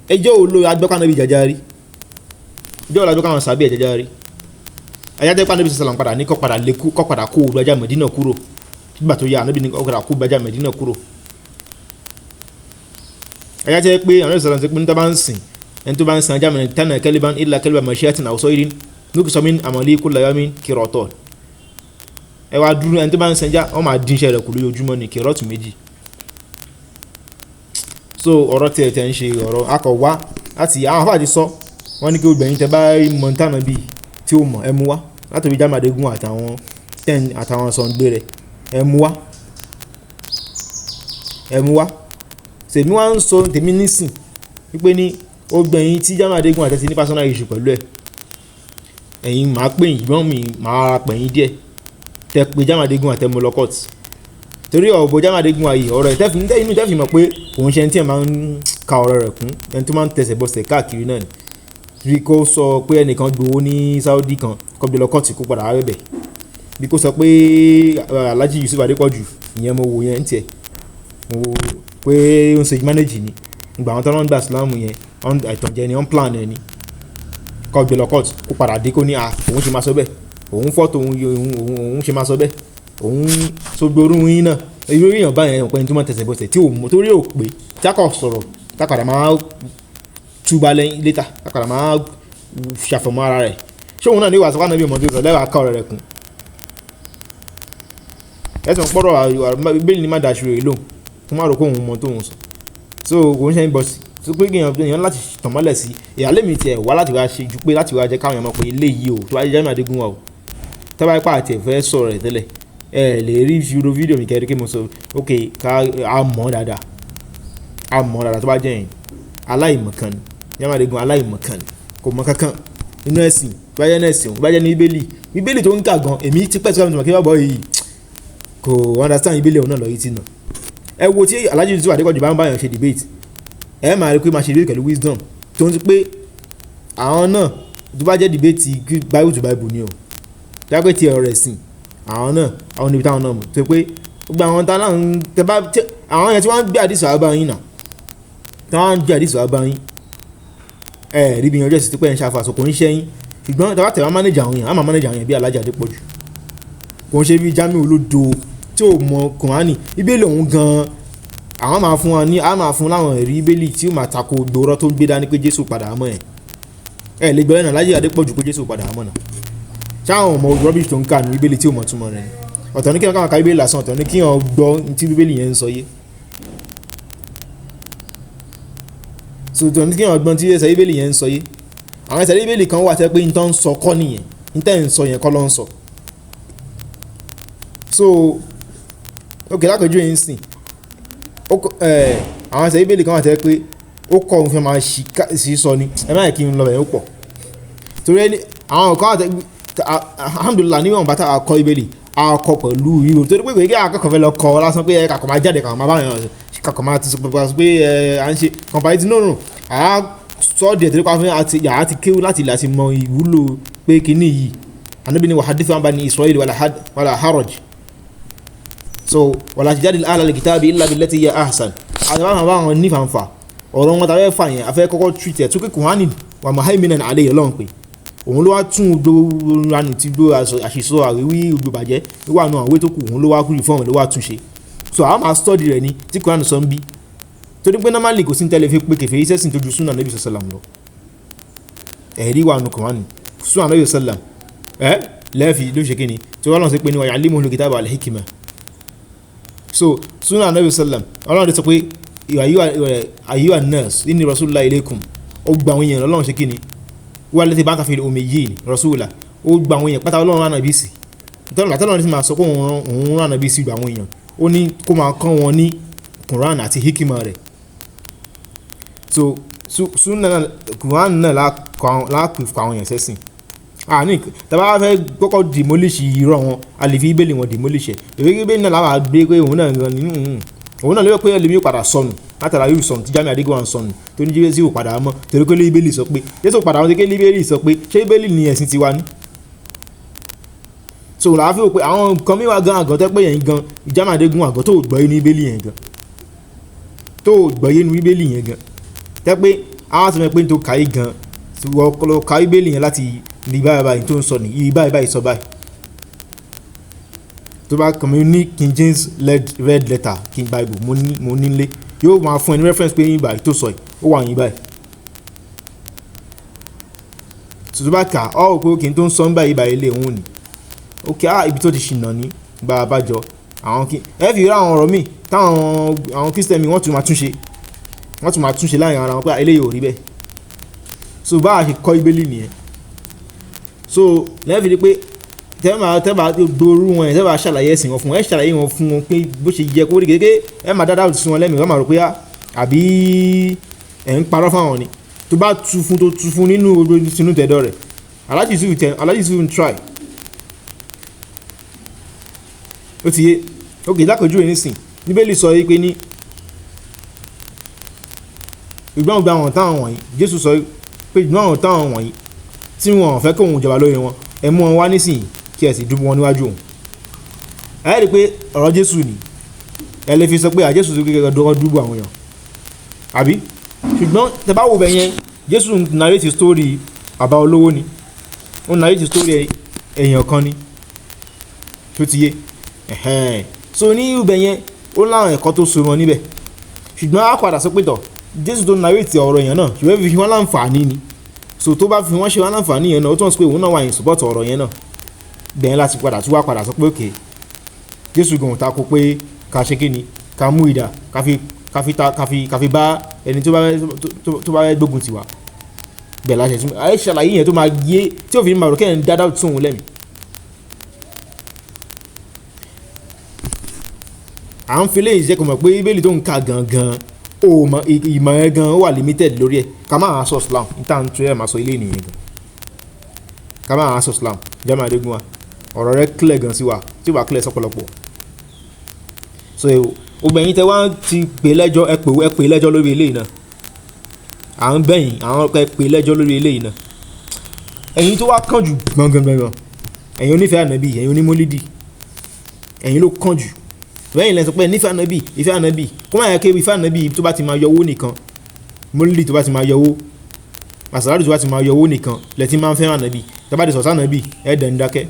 Ẹjọ́ wo ló agbọ́kọ̀ ànábì jàjà rí? Ẹjọ́ wo ló agbọ́kọ̀ àwọn sàbí ẹ̀ jàjà rí? Ayájẹ́ pé ànábì sọ̀rọ̀ padà ní kọ́ padà lé kú kọ́ padà kó gbajá Mẹ̀dínà kúrò. Nígbà tó yá ànábì ní kọ́ padà kó gbajá Mẹ̀dínà kúrò. Ayájẹ́ pé ànábì sọ̀rọ̀ pé ní tó bá ń sìn ẹni tó bá ń sìn ajá mẹ́rin tánà kẹ́líban ilà kẹ́líban mọ̀ṣíátìn àwòsọ irin lókùsọ́mìn àmọ̀lé kó lọ́yọ́mìn kìrọ̀tọ̀. Ẹ wá dúró ẹni tó bá ń sìn ajá wọ́n máa dín iṣẹ́ rẹ̀ kù lójoojúmọ́ ní kìrọ̀tù méjì. So ọ̀rọ̀ tí ẹ tẹ̀ ń ṣe ọ̀rọ̀ akọ̀ wá láti àwọn afáàdì sọ wọ́n ní kí o gbẹ̀yìn tẹ bá rí mọ̀ntánà bíi tí ó mọ̀ ẹ mú wá láti orí Jamiu àtàwọn ten àtàwọn sọ̀ǹgbé rẹ̀ ẹ mú wá ẹ mú wá. Tèmi wá ń sọ tèmi nísìn wípé ní o gbẹ̀yìn tí Jamiu Adégún àtẹ̀tí ní personal issue pẹ̀lú ẹ̀ ẹ̀yin máa pè yín gbọ́n mi máa ra pẹ̀yìn díẹ̀ tẹ pé Jamiu Adégún àtẹ̀mú lọ court torí ọ̀bọ Jamiu Adégún ayé ọ̀rọ̀ ẹ̀ tẹ́fì inú tẹ́fì mọ̀ pé òun ṣe ẹni tí ẹ̀ máa ń ka ọ̀rọ̀ rẹ̀ kún ẹni tó máa ń tẹsẹ̀ bọsẹ̀ káàkiri náà ni bí kò sọ pé ẹnìkan gbowó ní Saudi kan kó gbé lọ kóòtù kó padà wá bẹ̀bẹ̀ bí kò sọ pé Alhaji Yusuf Adépọ̀jù ìyẹn mo wò yẹn ń tiẹ̀ mo wò pé ó ń ṣe manage ni ìgbà àwọn tó ń gba Islam yẹn àìtànjẹ ni on plan ẹ ni kó gbé lọ kóòtù kó padà dé kó ní à òun ṣe máa sọ bẹ́ẹ̀ òun fọ́tò òun ṣe máa sọ bẹ́ẹ̀ òun sọgbóró yín náà irú èèyàn báyẹn ọ̀pẹ ní tó máa tẹ̀sẹ̀ bọ̀sẹ̀ tí òun torí ò pé tákọ̀ sọ̀rọ̀ tákàdá máa túba lẹ́yìn létà tákàdá máa ṣàfọ̀mọ́ ara rẹ̀ ṣé òun náà ní wàásù wàánà bí ọmọdé sọ lẹ́wàá ká ọ̀rẹ́ rẹ̀ kún. Ẹ̀sùn pọ̀rọ̀ bẹ́ẹ̀ ni má daṣu rẹ̀ lóhùn kó má rò pé òun mọ tóun sọ so kò ń ṣe ń bọ̀ sí Tó pé èèyàn láti tàn mọ́lẹ̀ sí ìyálé mi tiẹ̀ wá láti wá ṣe ju pé láti wá jẹ́ káwọn èèyàn mọ̀ pé eléyìí o, tó bá jẹ́ Jamiu Adégúnwà o, tó bá ipá àti ẹ̀fẹ́ sọ̀rọ̀ rẹ̀ tẹ́lẹ̀, ẹ lè rí ìṣirò fídíò mi kẹ́rin kí mo sọ ok, ká a mọ̀ dáadáa, a mọ̀ dáadáa. Tó bá jẹ́ yẹn aláìmọ̀kan ni Jamiu Adégúnwà, aláìmọ̀kan ni, kò mọ̀ kankan nínú ẹ̀sìn. Tó bá jẹ́ ní ẹ̀sìn, tó bá jẹ́ ní Bíbélì, Bíbélì tó ń kà gan, èmi ti pẹ́ tí wọ́n ti mọ̀ kí wọ́n bọ̀ yìí kò understand Bíbélì òun náà lọ yìí tì náà. Ẹ wo tí Alhaji Yusuf Adépọ̀jù bá ń bá yàn ṣe debate, ẹ máa rí pé máa ṣe debate pẹ̀lú wisdom tó ń ti pé àwọn náà. Tó bá jẹ́ debate Bible to Bible ni o, tó bá pé ti ọ̀rọ̀ ẹ̀sìn, àwọn náà àwọn níbi táwọn náà mọ̀ tó pé gbogbo àwọn tá náà ń tẹ bá àwọn yẹn tí wọ́n ń gbé àdìsí wá bá yín náà, tí wọ́n ń gbé àdìsí wá bá yín, ẹ rí bí yanjú ẹ̀sìn tó pẹ́ ń ṣàfàṣọ kò ń ṣẹ́yìn. Ṣùgbọ́n tàbá tẹ̀ wá manage àwọn èèyàn, á máa manage àwọn èèyàn bí Alhaji Adépọ̀jù, kò ń ṣe bí Jamiu olódo tí ò mọ Kùránì Bíbélì òun gan-an. Àwọn máa fún wa ní, á máa fún láwọn ẹ̀rí Bíbélì tí ó máa tako gbòòrò tó ń gbé dání pé Jésù padà mọ́ ẹ̀. Ẹ lè gbọ́ ẹ̀nà Alhaji Adépọ̀jù pé Jésù padà mọ́ náà, ṣáwọn ọmọ rubbish tó ń kà ní Bíbélì tí ò mọ̀ túmọ̀ rẹ̀ ni. Ọ̀tọ̀ ní kí wọ́n kà Bíbélì lásán, ọ̀tọ̀ ní kí wọ́n gbọ́ tí Bíbélì yẹn ń sọ yé. So ọ̀tọ̀ ní kí wọ́n gbọ́ tí ẹsẹ̀ Bíbélì yẹn ń sọ yé. Àwọn ẹsẹ̀ Bíbélì kan wà tẹ́ pé n tó ń sọ kọ́ nìyẹn, n tẹ́ ń sọ yẹn kọ́ ló ń sọ. So ok, lápẹjù yẹn ń sìn àwọn ẹsẹ̀ Bíbélì kan wà tẹ́ pé ó kọ́ òun fẹ́ máa ṣì sọ ni. Ẹ má yẹ kí n lọ bẹ̀, ó pọ̀ torí ẹni àwọn kan wà tẹ́. Alhamdulillah, níwọ̀n bàtà akọ Bíbélì akọ pẹ̀lú ìrò, torí pé kò akẹ́kọ̀ọ́ fẹ́ lọ kọ́ lásán pé kakọ̀ máa jáde, kakọ̀ máa bá yàn, kakọ̀ máa ti sọ pé à ń ṣe comparative. No, no, à á sọ díẹ̀ torí pé àti yàrá ti kéwú láti ilẹ̀ àti mọ ìwúlò pé kíní yìí. Ànábì ní wàhádìí fún bani Isra'il wàlà haraj, so wàlà tujadil ahlal kitabi illa billati hiya ahsan. Àti báwọn báwọn ní fanfa ọ̀rọ̀ wọn tàbí fà yẹn, afẹ́ kọ́kọ́ treat ẹ̀ tó kí Kùránì wà muhaiminan alayhi. Ọlọ́run pé òun ló wá tún gbogbo ranù tí gbogbo àṣìṣọ àríwí gbogbo bàjẹ́ wíwà nù àwọn tó kù, òun ló wá kú reform, ló wá tún ṣe. So àwọn máa study rẹ̀ ní tí Kùránì sọ ń bí, torí pé normally kò sí ní tẹ́lẹ̀ fi pé kẹfẹ́ iṣẹ́ sìn tó ju súnà Nabi sallam lọ. Ẹ̀rí wà nù Kùránì, súnà Nabi sallam ẹ̀ lẹ́ẹ̀fì ló ṣe kíni tí wọ́n lọ́n sí pé ní wa yu'allimuhul kitaba wal hikma. So súnà Nabi sallam, Ọlọ́run ti sọ pé ayyuhan nas inni rasulullah ilaykum. Ó gba àwọn èèyàn, Ọlọ́run ṣe kíni wà lẹ́tí bá ń kàfẹ́ omi yìí ni rasula, ó gba àwọn èèyàn pátá, Ọlọ́run rán Ànábì sí. Tọ́lọ́run ti máa sọ pé òun rán Ànábì sí gba àwọn èèyàn, ó ní kó máa kọ́ wọn ní Quran àti hikima rẹ̀. So sunna Quran náà láàpì fún àwọn èèyàn sẹ́sìn. Àní tàbá fẹ́ kọ́kọ́ demolish irọ́ wọn, a lè fi Bíbélì wọn demolish ẹ̀. Ìwé Bíbélì náà làwọn àgbé pé òun náà gan nínú òun náà ló pé ẹlòmíì padà sọnù látara yóò sọnù tí Jamiu Adégúnwà ń sọnù tó ní Jésù padà mọ́, torí pé Bíbélì sọ pé Jésù padà wọn, torí pé Bíbélì sọ pé ṣé Bíbélì ni ẹ̀sìn tiwa ní. So làá fi wò pé àwọn nǹkan mìíràn gan àgọ́ tẹ́ pé yẹn gan Jamiu Adégúnwà àgọ́ tó gbọ́ inú Bíbélì yẹn gan, tó gbọ́ inú Bíbélì yẹn gan, tẹ́ pé àwọn sọ pé tó kàí gan wọ́n lọ ka Bíbélì yẹn láti ní báyìí báyìí tó ń sọ ní ibi báyìí báyìí sọ báyìí. Tó bá kàn mí ní King James red letter King Bible mo nílé, yóò máa fún ẹ ní reference pé yín báyìí tó sọ yìí ó wà yín báyìí. Tó bá kà ọ́ ò pé kí n tó ń sọ ń báyìí báyìí lé òun ni ok, ah, ibi tó ti ṣìnà ní gba abájọ àwọn kí ẹ fi rí àwọn ọ̀rọ̀ míì táwọn àwọn Christian mi wọ́n tún máa túnṣe, wọ́n tún máa túnṣe láàrin ara wọn pé eléyìí ò rí bẹ́ẹ̀. So bá a ṣe kọ́ Bíbélì nìyẹn. So lẹ́yìn fi di pé tẹ́ẹ̀mà gbòòrú wọn yẹn, tẹ́ẹ̀mà ṣàlàyé ẹ̀sìn wọn fún wọn, ẹ̀ ṣàlàyé wọn fún wọn pé bó ṣe yẹ kó rí kékeré, ẹ̀ máa dáadáa sí wọn lẹ́mìí, wọ́n máa rò pé àbí ẹ̀ ń parọ́ fáwọn ni. Tó bá tu fún, tó tu fún nínú ojú tinú tẹ̀dọ̀ rẹ̀, Alhaji Yusuf tẹ, Alhaji Yusuf ń try, ó ti yé. Ok, lápèjúwe nísìn, Bíbélì sọ yìí pé ní ìgbọ́n gba àwọn táwọn wọ̀nyí, Jésù sọ pé ìgbọ́n àwọn táwọn wọ̀nyí tí wọn ò fẹ́ kóun jọba lórí wọn, ẹ mú wọn wá nísìnyí kí ẹ sì dúbú wọn níwájú òun. Ẹ rí i pé ọ̀rọ̀ Jésù ni ẹ lè fi sọ pé àjésù tó kékeré dọ́kọ́ dúbú àwọn èèyàn àbí. Ṣùgbọ́n tẹ bá wo bẹ̀ yẹn, Jésù ń narrate story bàbá olówó ni, ó ń narrate story èèyàn kan ni tó ti yé. So ní ibẹ̀ yẹn ó láwọn ẹ̀kọ́ tó so mọ́ níbẹ̀. Ṣùgbọ́n á padà sọ pé tọ̀ Jésù tó narrate ọ̀rọ̀ èèyàn náà, ṣùgbọ́n fi wọ́n láǹfààní ni. So tó bá fi wọ́n ṣe wọ́n láǹfààní yẹn náà, ó tún sọ pé òun náà wà in support ọ̀rọ̀ yẹn náà. Bẹ́ẹ̀ láti padà tún wá padà sọ pé òkè Jésù gan ta ko pé ká ṣe kí ni, ká mú idà ká fi káfi bá ẹni tó bá gbógun tiwa bẹ́ẹ̀ láṣẹ tún ẹ ṣàlàyé yẹn tó máa yé tí òfin máa rò kẹ́hìn dáadáa tún òun lẹ́mìí. À ń fi léyìí jẹ́ kó mọ̀ pé bíbélì tó ń ka gangan ìmọ̀ ẹ̀ gan wà limited lórí ẹ̀. Ká máa sọ Islam níta ń tún ẹ̀ máa sọ ilé ènìyàn gan, ká máa sọ Islam. Jamiu Adégúnwà ọ̀rọ̀ rẹ̀ clear gan sí wa tí ó bá clear sọ́pọ̀lọpọ̀. So obìnrin tẹ wá ti pè lẹ́jọ́, ẹ pè lẹ́jọ́ lórí eléyìí náà, à ń bẹ̀yìn àwọn ẹ pè lẹ́jọ́ lórí eléyìí náà. Ẹ̀yin tó wá kàn jù gangan, ẹ̀yin onífẹ̀ẹ́ ànábì, ẹ̀yin onímọ́lídì, ẹ̀yin ló kàn jù. Bẹ́ẹ̀ lẹ́sọ pé nífẹ̀ẹ́ ànábì, ìfẹ́ ànábì kó má yẹ kí ìfẹ́ ànábì tó bá ti máa yọ owó nìkan, mọ́lídì tó bá ti máa yọ owó, màsàlárì tó bá ti máa yọ owó nìkan lẹ́tí máa ń fẹ́ràn ànábì. Tó bá ti sọ̀tà ànábì ẹ̀ dẹ̀ ń dákẹ́,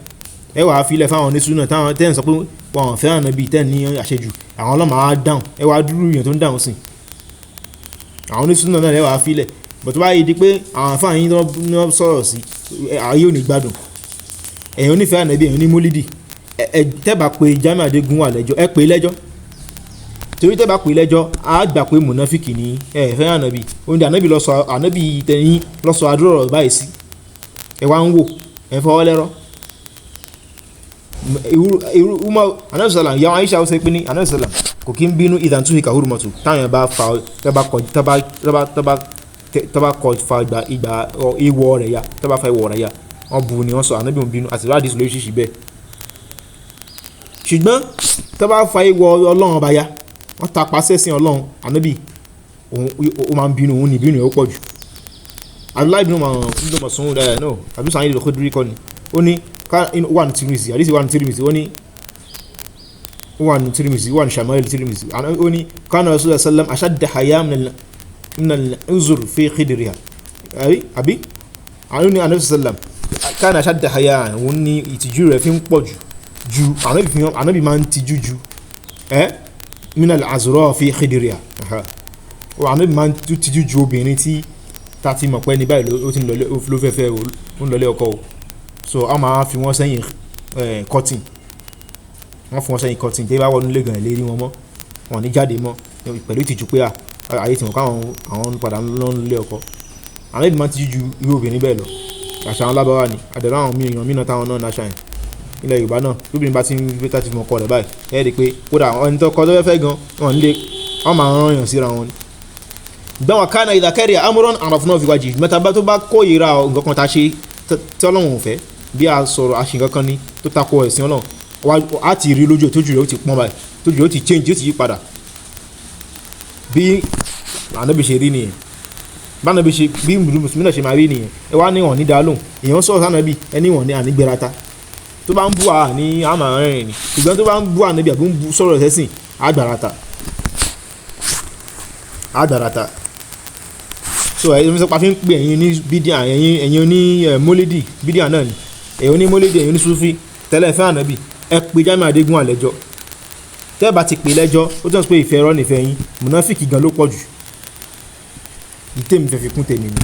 ẹ wàá filẹ̀ fáwọn onísúnà táwọn tẹ́ ń sọ pé wọn fẹ́ràn ànábì tẹ́ ní àṣejù, àwọn ọlọ́mọ á dáhùn, ẹ wàá dúró èèyàn tó ń dáhùn sí àwọn onísúnà náà, ẹ wàá filẹ̀. Bọ̀ tó bá yí di pé àwọn àfáà yín tó sọ̀rọ̀ sí ayé ò ní gbádùn. Ẹ̀yin onífẹ̀ẹ́ ànábì, ẹ̀yin onímọ́lídì, ẹ tẹ́bà pé Jamiu Adégúnwà lẹ́jọ́, ẹ pè lẹ́jọ́, torí tẹ́bà pé lẹ́jọ́ á gbà pé mùnáfíkì ni ẹ fẹ́ràn ànábì. Oúnjẹ ànábì lọ́sọ ànábì tẹ̀yìn lọ́sọ àdúrà ọ̀rọ̀ báyìí sí, ẹ wá ń wò ẹ fọwọ́ lẹ́rọ́. Irú umar anabi sallam yàwọn Aisha ó sọ pé ní anabi sallam kò kí ń bínú ìdàntú ìkà hurumatu táwọn bá fa tọ́ba kọ fa ìgbà ìwọ rẹ̀ ya, tọ́ba fa ìwọ rẹ̀ ya, wọ́n bu ni wọ́n sọ anabi ń bínú àti láti sọ lóríṣiríṣi bẹ́ẹ̀. Ṣùgbọ́n tọ́ba fa ìwọ ọlọ́run ọba ya, wọ́n ta pàṣẹ sí ọlọ́run, anabi ó máa ń bínú, òun ní ìbínú rẹ̀ ó pọ̀ jù. Abdullahi ibn Mas'ud no Abu Sa'id al-Khudri kọ́ ni ó ní wà ní Tirmidhi, àdìsí wà ní Tirmidhi, ó ní wà ní Tirmidhi, wà ní Shama'il Tirmidhi, ó ní kana Rasulullah sallam ashadda haya min al-uzur fi khidriha. Àbí àwọn ní anabi sallam kana ashadda haya, òun ní ìtìjú rẹ̀ fi ń pọ̀ jù, anabi máa ń tijú ju min al-azra fi khidriha, anabi máa ń tijú ju obìnrin tí ta ti mọ̀ pé ní báyìí ló ti ń lọlé, ló fẹ́ fẹ́ ó ń lọlé ọkọ o. So a máa fi wọ́n sẹ́yìn cotton, wọ́n fi wọ́n sẹ́yìn cotton, tí bá wọnú ilé gan ìlérí wọn mọ́, wọn ní jáde mọ́ pẹ̀lú ìtìjú pé ayé tí wọ́n káwọn àwọn padà ń lọ lé ọkọ. Àwọn ẹbí máa ti ju irú obìnrin bẹ́ẹ̀ lọ. Àṣà àwọn lábáwá ni àdàrà àwọn mìíràn mìíràn táwọn náà náṣà yẹn ilẹ̀ Yorùbá náà, lóbìnrin bá ti ń gbé tá ti fi ọkọ rẹ̀ báyìí, ẹ rí i pé kódà ẹni tó kọ tó fẹ́ gan wọn lé wọn máa rán yàn síra wọn ni. Gbọ́n kánà ìdàkẹ́rì amúrán àràfúnà fi wájì mẹ́ta bá tó bá kó ìra nǹkan kan tá a ṣe tí Ọlọ́run ò fẹ́, bí a sọ̀rọ̀ àṣì nǹkan kan ní tó tako ẹ̀sìn Ọlọ́run, á ti rí lójú tójú rẹ̀ ó ti pọ́n báyìí, tójú rẹ̀ ó ti change, ó ti yí padà. Bí Ànábì ṣe rí nìyẹn, bánabi ṣe bí mùsùlùmí náà ṣe máa rí nìyẹn. Ẹ wá ní wọn ní dálóhùn, èèyàn sọ̀rọ̀ sànàbì ẹni wọn ní ànígbérata, tó bá ń bú à ní àmà rìnrìn ni, ṣùgbọ́n tó bá ń bú Ànábì àbí ń bú sọ̀rọ̀ sẹ́sìn àgbàrata àgbàrata. So ẹ̀yin sọ pa fi ń pè ẹ̀yin ní bídíà, ẹ̀yin oní mólídì bídíà náà ni, ẹ̀yin oní mólídì, ẹ̀yin oní súfì tẹ́lẹ̀ fẹ́ Ànábì, ẹ pè Jamiu Adégúnwà lẹ́jọ́. Tẹ́ bá ti pè lẹ́jọ́ ó tún sọ pé ìfẹ́ ẹ̀rọ nìfẹ́ yín, mùnáfíkì gan ló pọ̀ jù. Ìtẹ̀mí fẹ́ fi kún tèmi ni.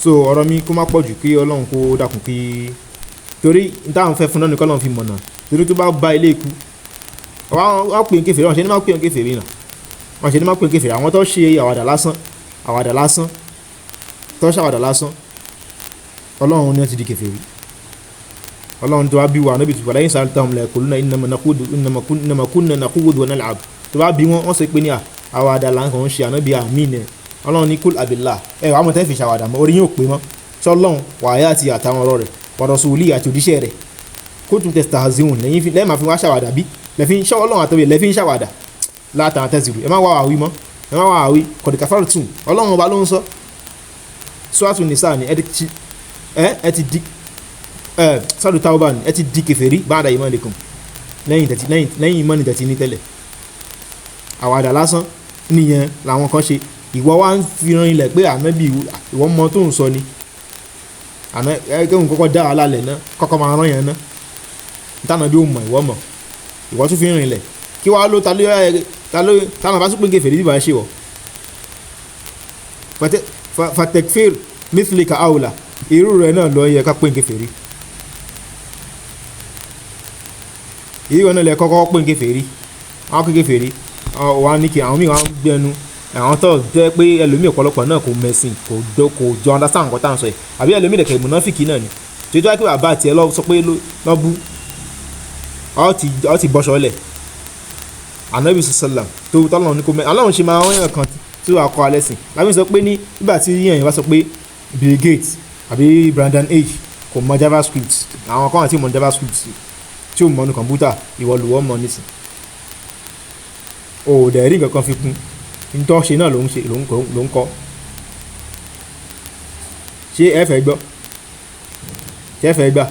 So ọ̀rọ̀ mi kó má pọ̀ jù, kí Ọlọ́run kó dákun kí torí n táwọn fẹ́ fún náà ni k'Ọlọ́run fi mọ̀nà, torí tó bá ba ilé ikú wọ́n pè ń kèfèrí, wọ́n ṣe ní má pè ń kèfèrí náà, wọ́n ṣe ní má pè ń kèfèrí. Àwọn tó ṣe àwàdà lásán, àwàdà lásán, tó ṣàwàdà lásán, Ọlọ́run ni wọ́n ti di kèfèrí. Ọlọ́run tó wá bí wa níbi tó wà lẹ́yìn sáà táwọn lẹ́kọ̀ọ́ lónà innama kunna nakhudu wa nal'ab, tó bá bí wọn wọ́n sọ pé ní àwàdà là ń kàn ń ṣe ànábì àmín ẹ̀. Ọlọ́run ní kúl abillah, ẹ wàá mọ̀ tẹ́ fi ṣàwàdà mọ́, orí yín ò pé mọ́ sọlọ́run wàhálà àti àtàwọn ọ̀rọ̀ rẹ̀ wàrọ̀sùlì àti òjíṣẹ́ rẹ̀ kuntum tastahzi'un, lẹ́yìn máa fi wá ṣàwàdà bí lẹ́fí ń ṣọ́ Ọlọ́run àtọ́wé lẹ́fí ń ṣàwàdà látàn tẹ́sìrì, ẹ má wá wàwí mọ́, ẹ má wá wàwí qad kafartum, Ọlọ́run ọba ló ń sọ. Suratu Nisa ni ẹ ti di Suratu Tawbah ni ẹ ti di kèfèrí ba'da imanikum, lẹ́yìn ìmánì tẹ̀tí ní tẹ́lẹ̀. Àwàdà lásán nìyẹn làwọn kan ṣe. Ìwọ wá ń fi ran ilẹ̀ pé Ànábì ìwọ mọ tó ń sọ ni, àná ẹgbẹ́ kọ́kọ́ dá wa lálẹ́ náà, kọ́kọ́ máa rán yẹn náà tánà bí ó mọ̀ ìwọ mọ̀, ìwọ tún fi rìn ilẹ̀ kí wàá ló ta ló tánà bá tún pín kèfèrí bíbá ṣe wọ̀. Fatekfir mithlika aula, irú rẹ̀ náà lọ yẹ ká pín kèfèrí, irú rẹ̀ náà lẹ kọ́kọ́ pín kèfèrí, wọ́n pín kèfèrí Wà ní kí àwọn míì wá ń gbẹnu àwọn tó jẹ́ pé ẹlòmíì ọ̀pọ̀lọpọ̀ náà kò mẹ̀sìn, kò jọ understand nǹkan tá à ń sọ yìí, àbí ẹlòmíì dẹ̀kẹ̀ mùnáfìkì náà ni. Tó jẹ́ pé bàbá tiẹ̀ lọ sọ pé lọ bú ọ ti bọ́ṣọ lẹ̀ Ànábì sallam tó tọ́lọ́run ní kó mẹ́ Ọlọ́run ṣe máa ń yàn kan tí wàá kọ́ alẹ́ sìn lábí sọ pé ní nígbà tí yíyan yẹn bá sọ pé Bill Gates àbí Brandon H kò mọ JavaScript, àwọn kan àti mọ JavaScript tí ò mọ ní kọ̀ǹpútà, ìwọ lùwọ́ mọ nísìn o ò dẹ̀ rí nǹkan kan fi kún nítorí ṣe náà ló ń ṣe ló ń kọ́. Ṣé ẹ fẹ́ gbọ́? Ṣé ẹ fẹ́ gbà?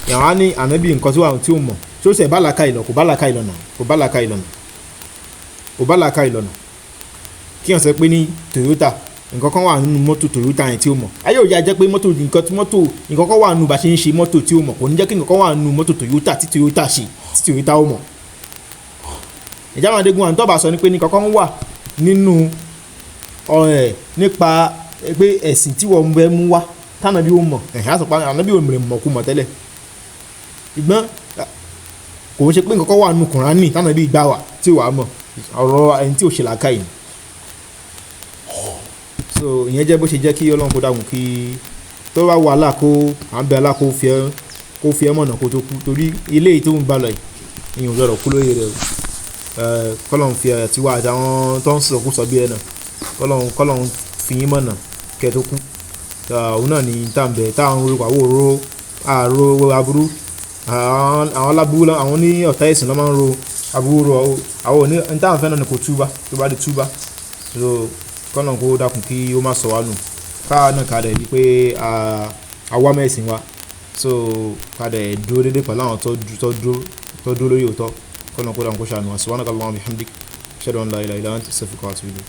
Yàrá á ní Ànábì nǹkan tí wà tí ò mọ̀ tí ó sẹ̀ bá làákà ìlọ̀, kò bá làákà ìlọ̀nà, kò bá làákà ìlọ̀nà, kò bá làákà ìlọ̀nà. Kí wọ́n sọ pé ní Toyota nǹkan kan wà nínú mọ́tò Toyota yẹn tí ó mọ̀, ayé òjá jẹ́ pé mọ́tò nǹkan tí mọ́tò nǹkan kan wà nínú bá ṣe ń ṣe mọ́tò tí ó mọ̀, kò ní jẹ́ kí nǹkan kan wà nínú mọ́tò Toyota tí Toyota ṣe tí Toyota ó mọ̀. Ìjàmbá Adégún àti tọ́ba sọ ni pé nǹkan kan wà nínú ọ̀rẹ́ nípa pé ẹ̀sìn tí wọ́n bẹ mú wá tànàbí ó mọ̀, ẹ̀hìn àsọpá ànábì ò mọ̀ kú mọ̀ tẹ́lẹ̀. Ìgbọ́n kò ń ṣe pé nǹkan kan wà nínú Kùránì tànàbí gbà wá tí wàá mọ̀, ọ̀rọ̀ ẹni tí ò ṣe làákàyè. So ìyẹn jẹ́ bó ṣe jẹ́ kí Ọlọ́run kó dàgùn kí tó bá wà aláàkó à ń bẹ aláàkó kó fi ẹ́ mọ̀nà kó tó kú, torí ilé yìí tó ń balọ̀ yìí ìyẹn ò gbọdọ̀ kú lóye rẹ̀ o. Kọ́lọ́run fi ẹ̀ tiwa àtàwọn tó ń sọ̀kú sọ bí ẹ náà, kọ́lọ́run fi yín mọ̀nà kẹ́ tó kú. Òun náà ni tá ń bẹ tá ń ro àwọ̀ ro àrò aburú, àwọn aláburú àwọn ní ọ̀tá ẹ̀sìn ló máa ń ro aburú ro àwọn òní ní tá ń fẹ́ náà ni kò túbá tó bá di túbá. So kọ́lọ́run kó dákun kí ó má sọ wá nù, káwa náà ká dẹ̀ rí pé àwa mẹ́sìn wa, so ká dẹ̀ dúró dédé pẹ̀lú àwọn tó dúró lórí òótọ́. Kọ́lọ́run kó dákun kó ṣàánú wa. Subhanaka Allahumma bihamdik, ashhadu an la ilaha illa anta, astaghfiruka wa atubu ilayk.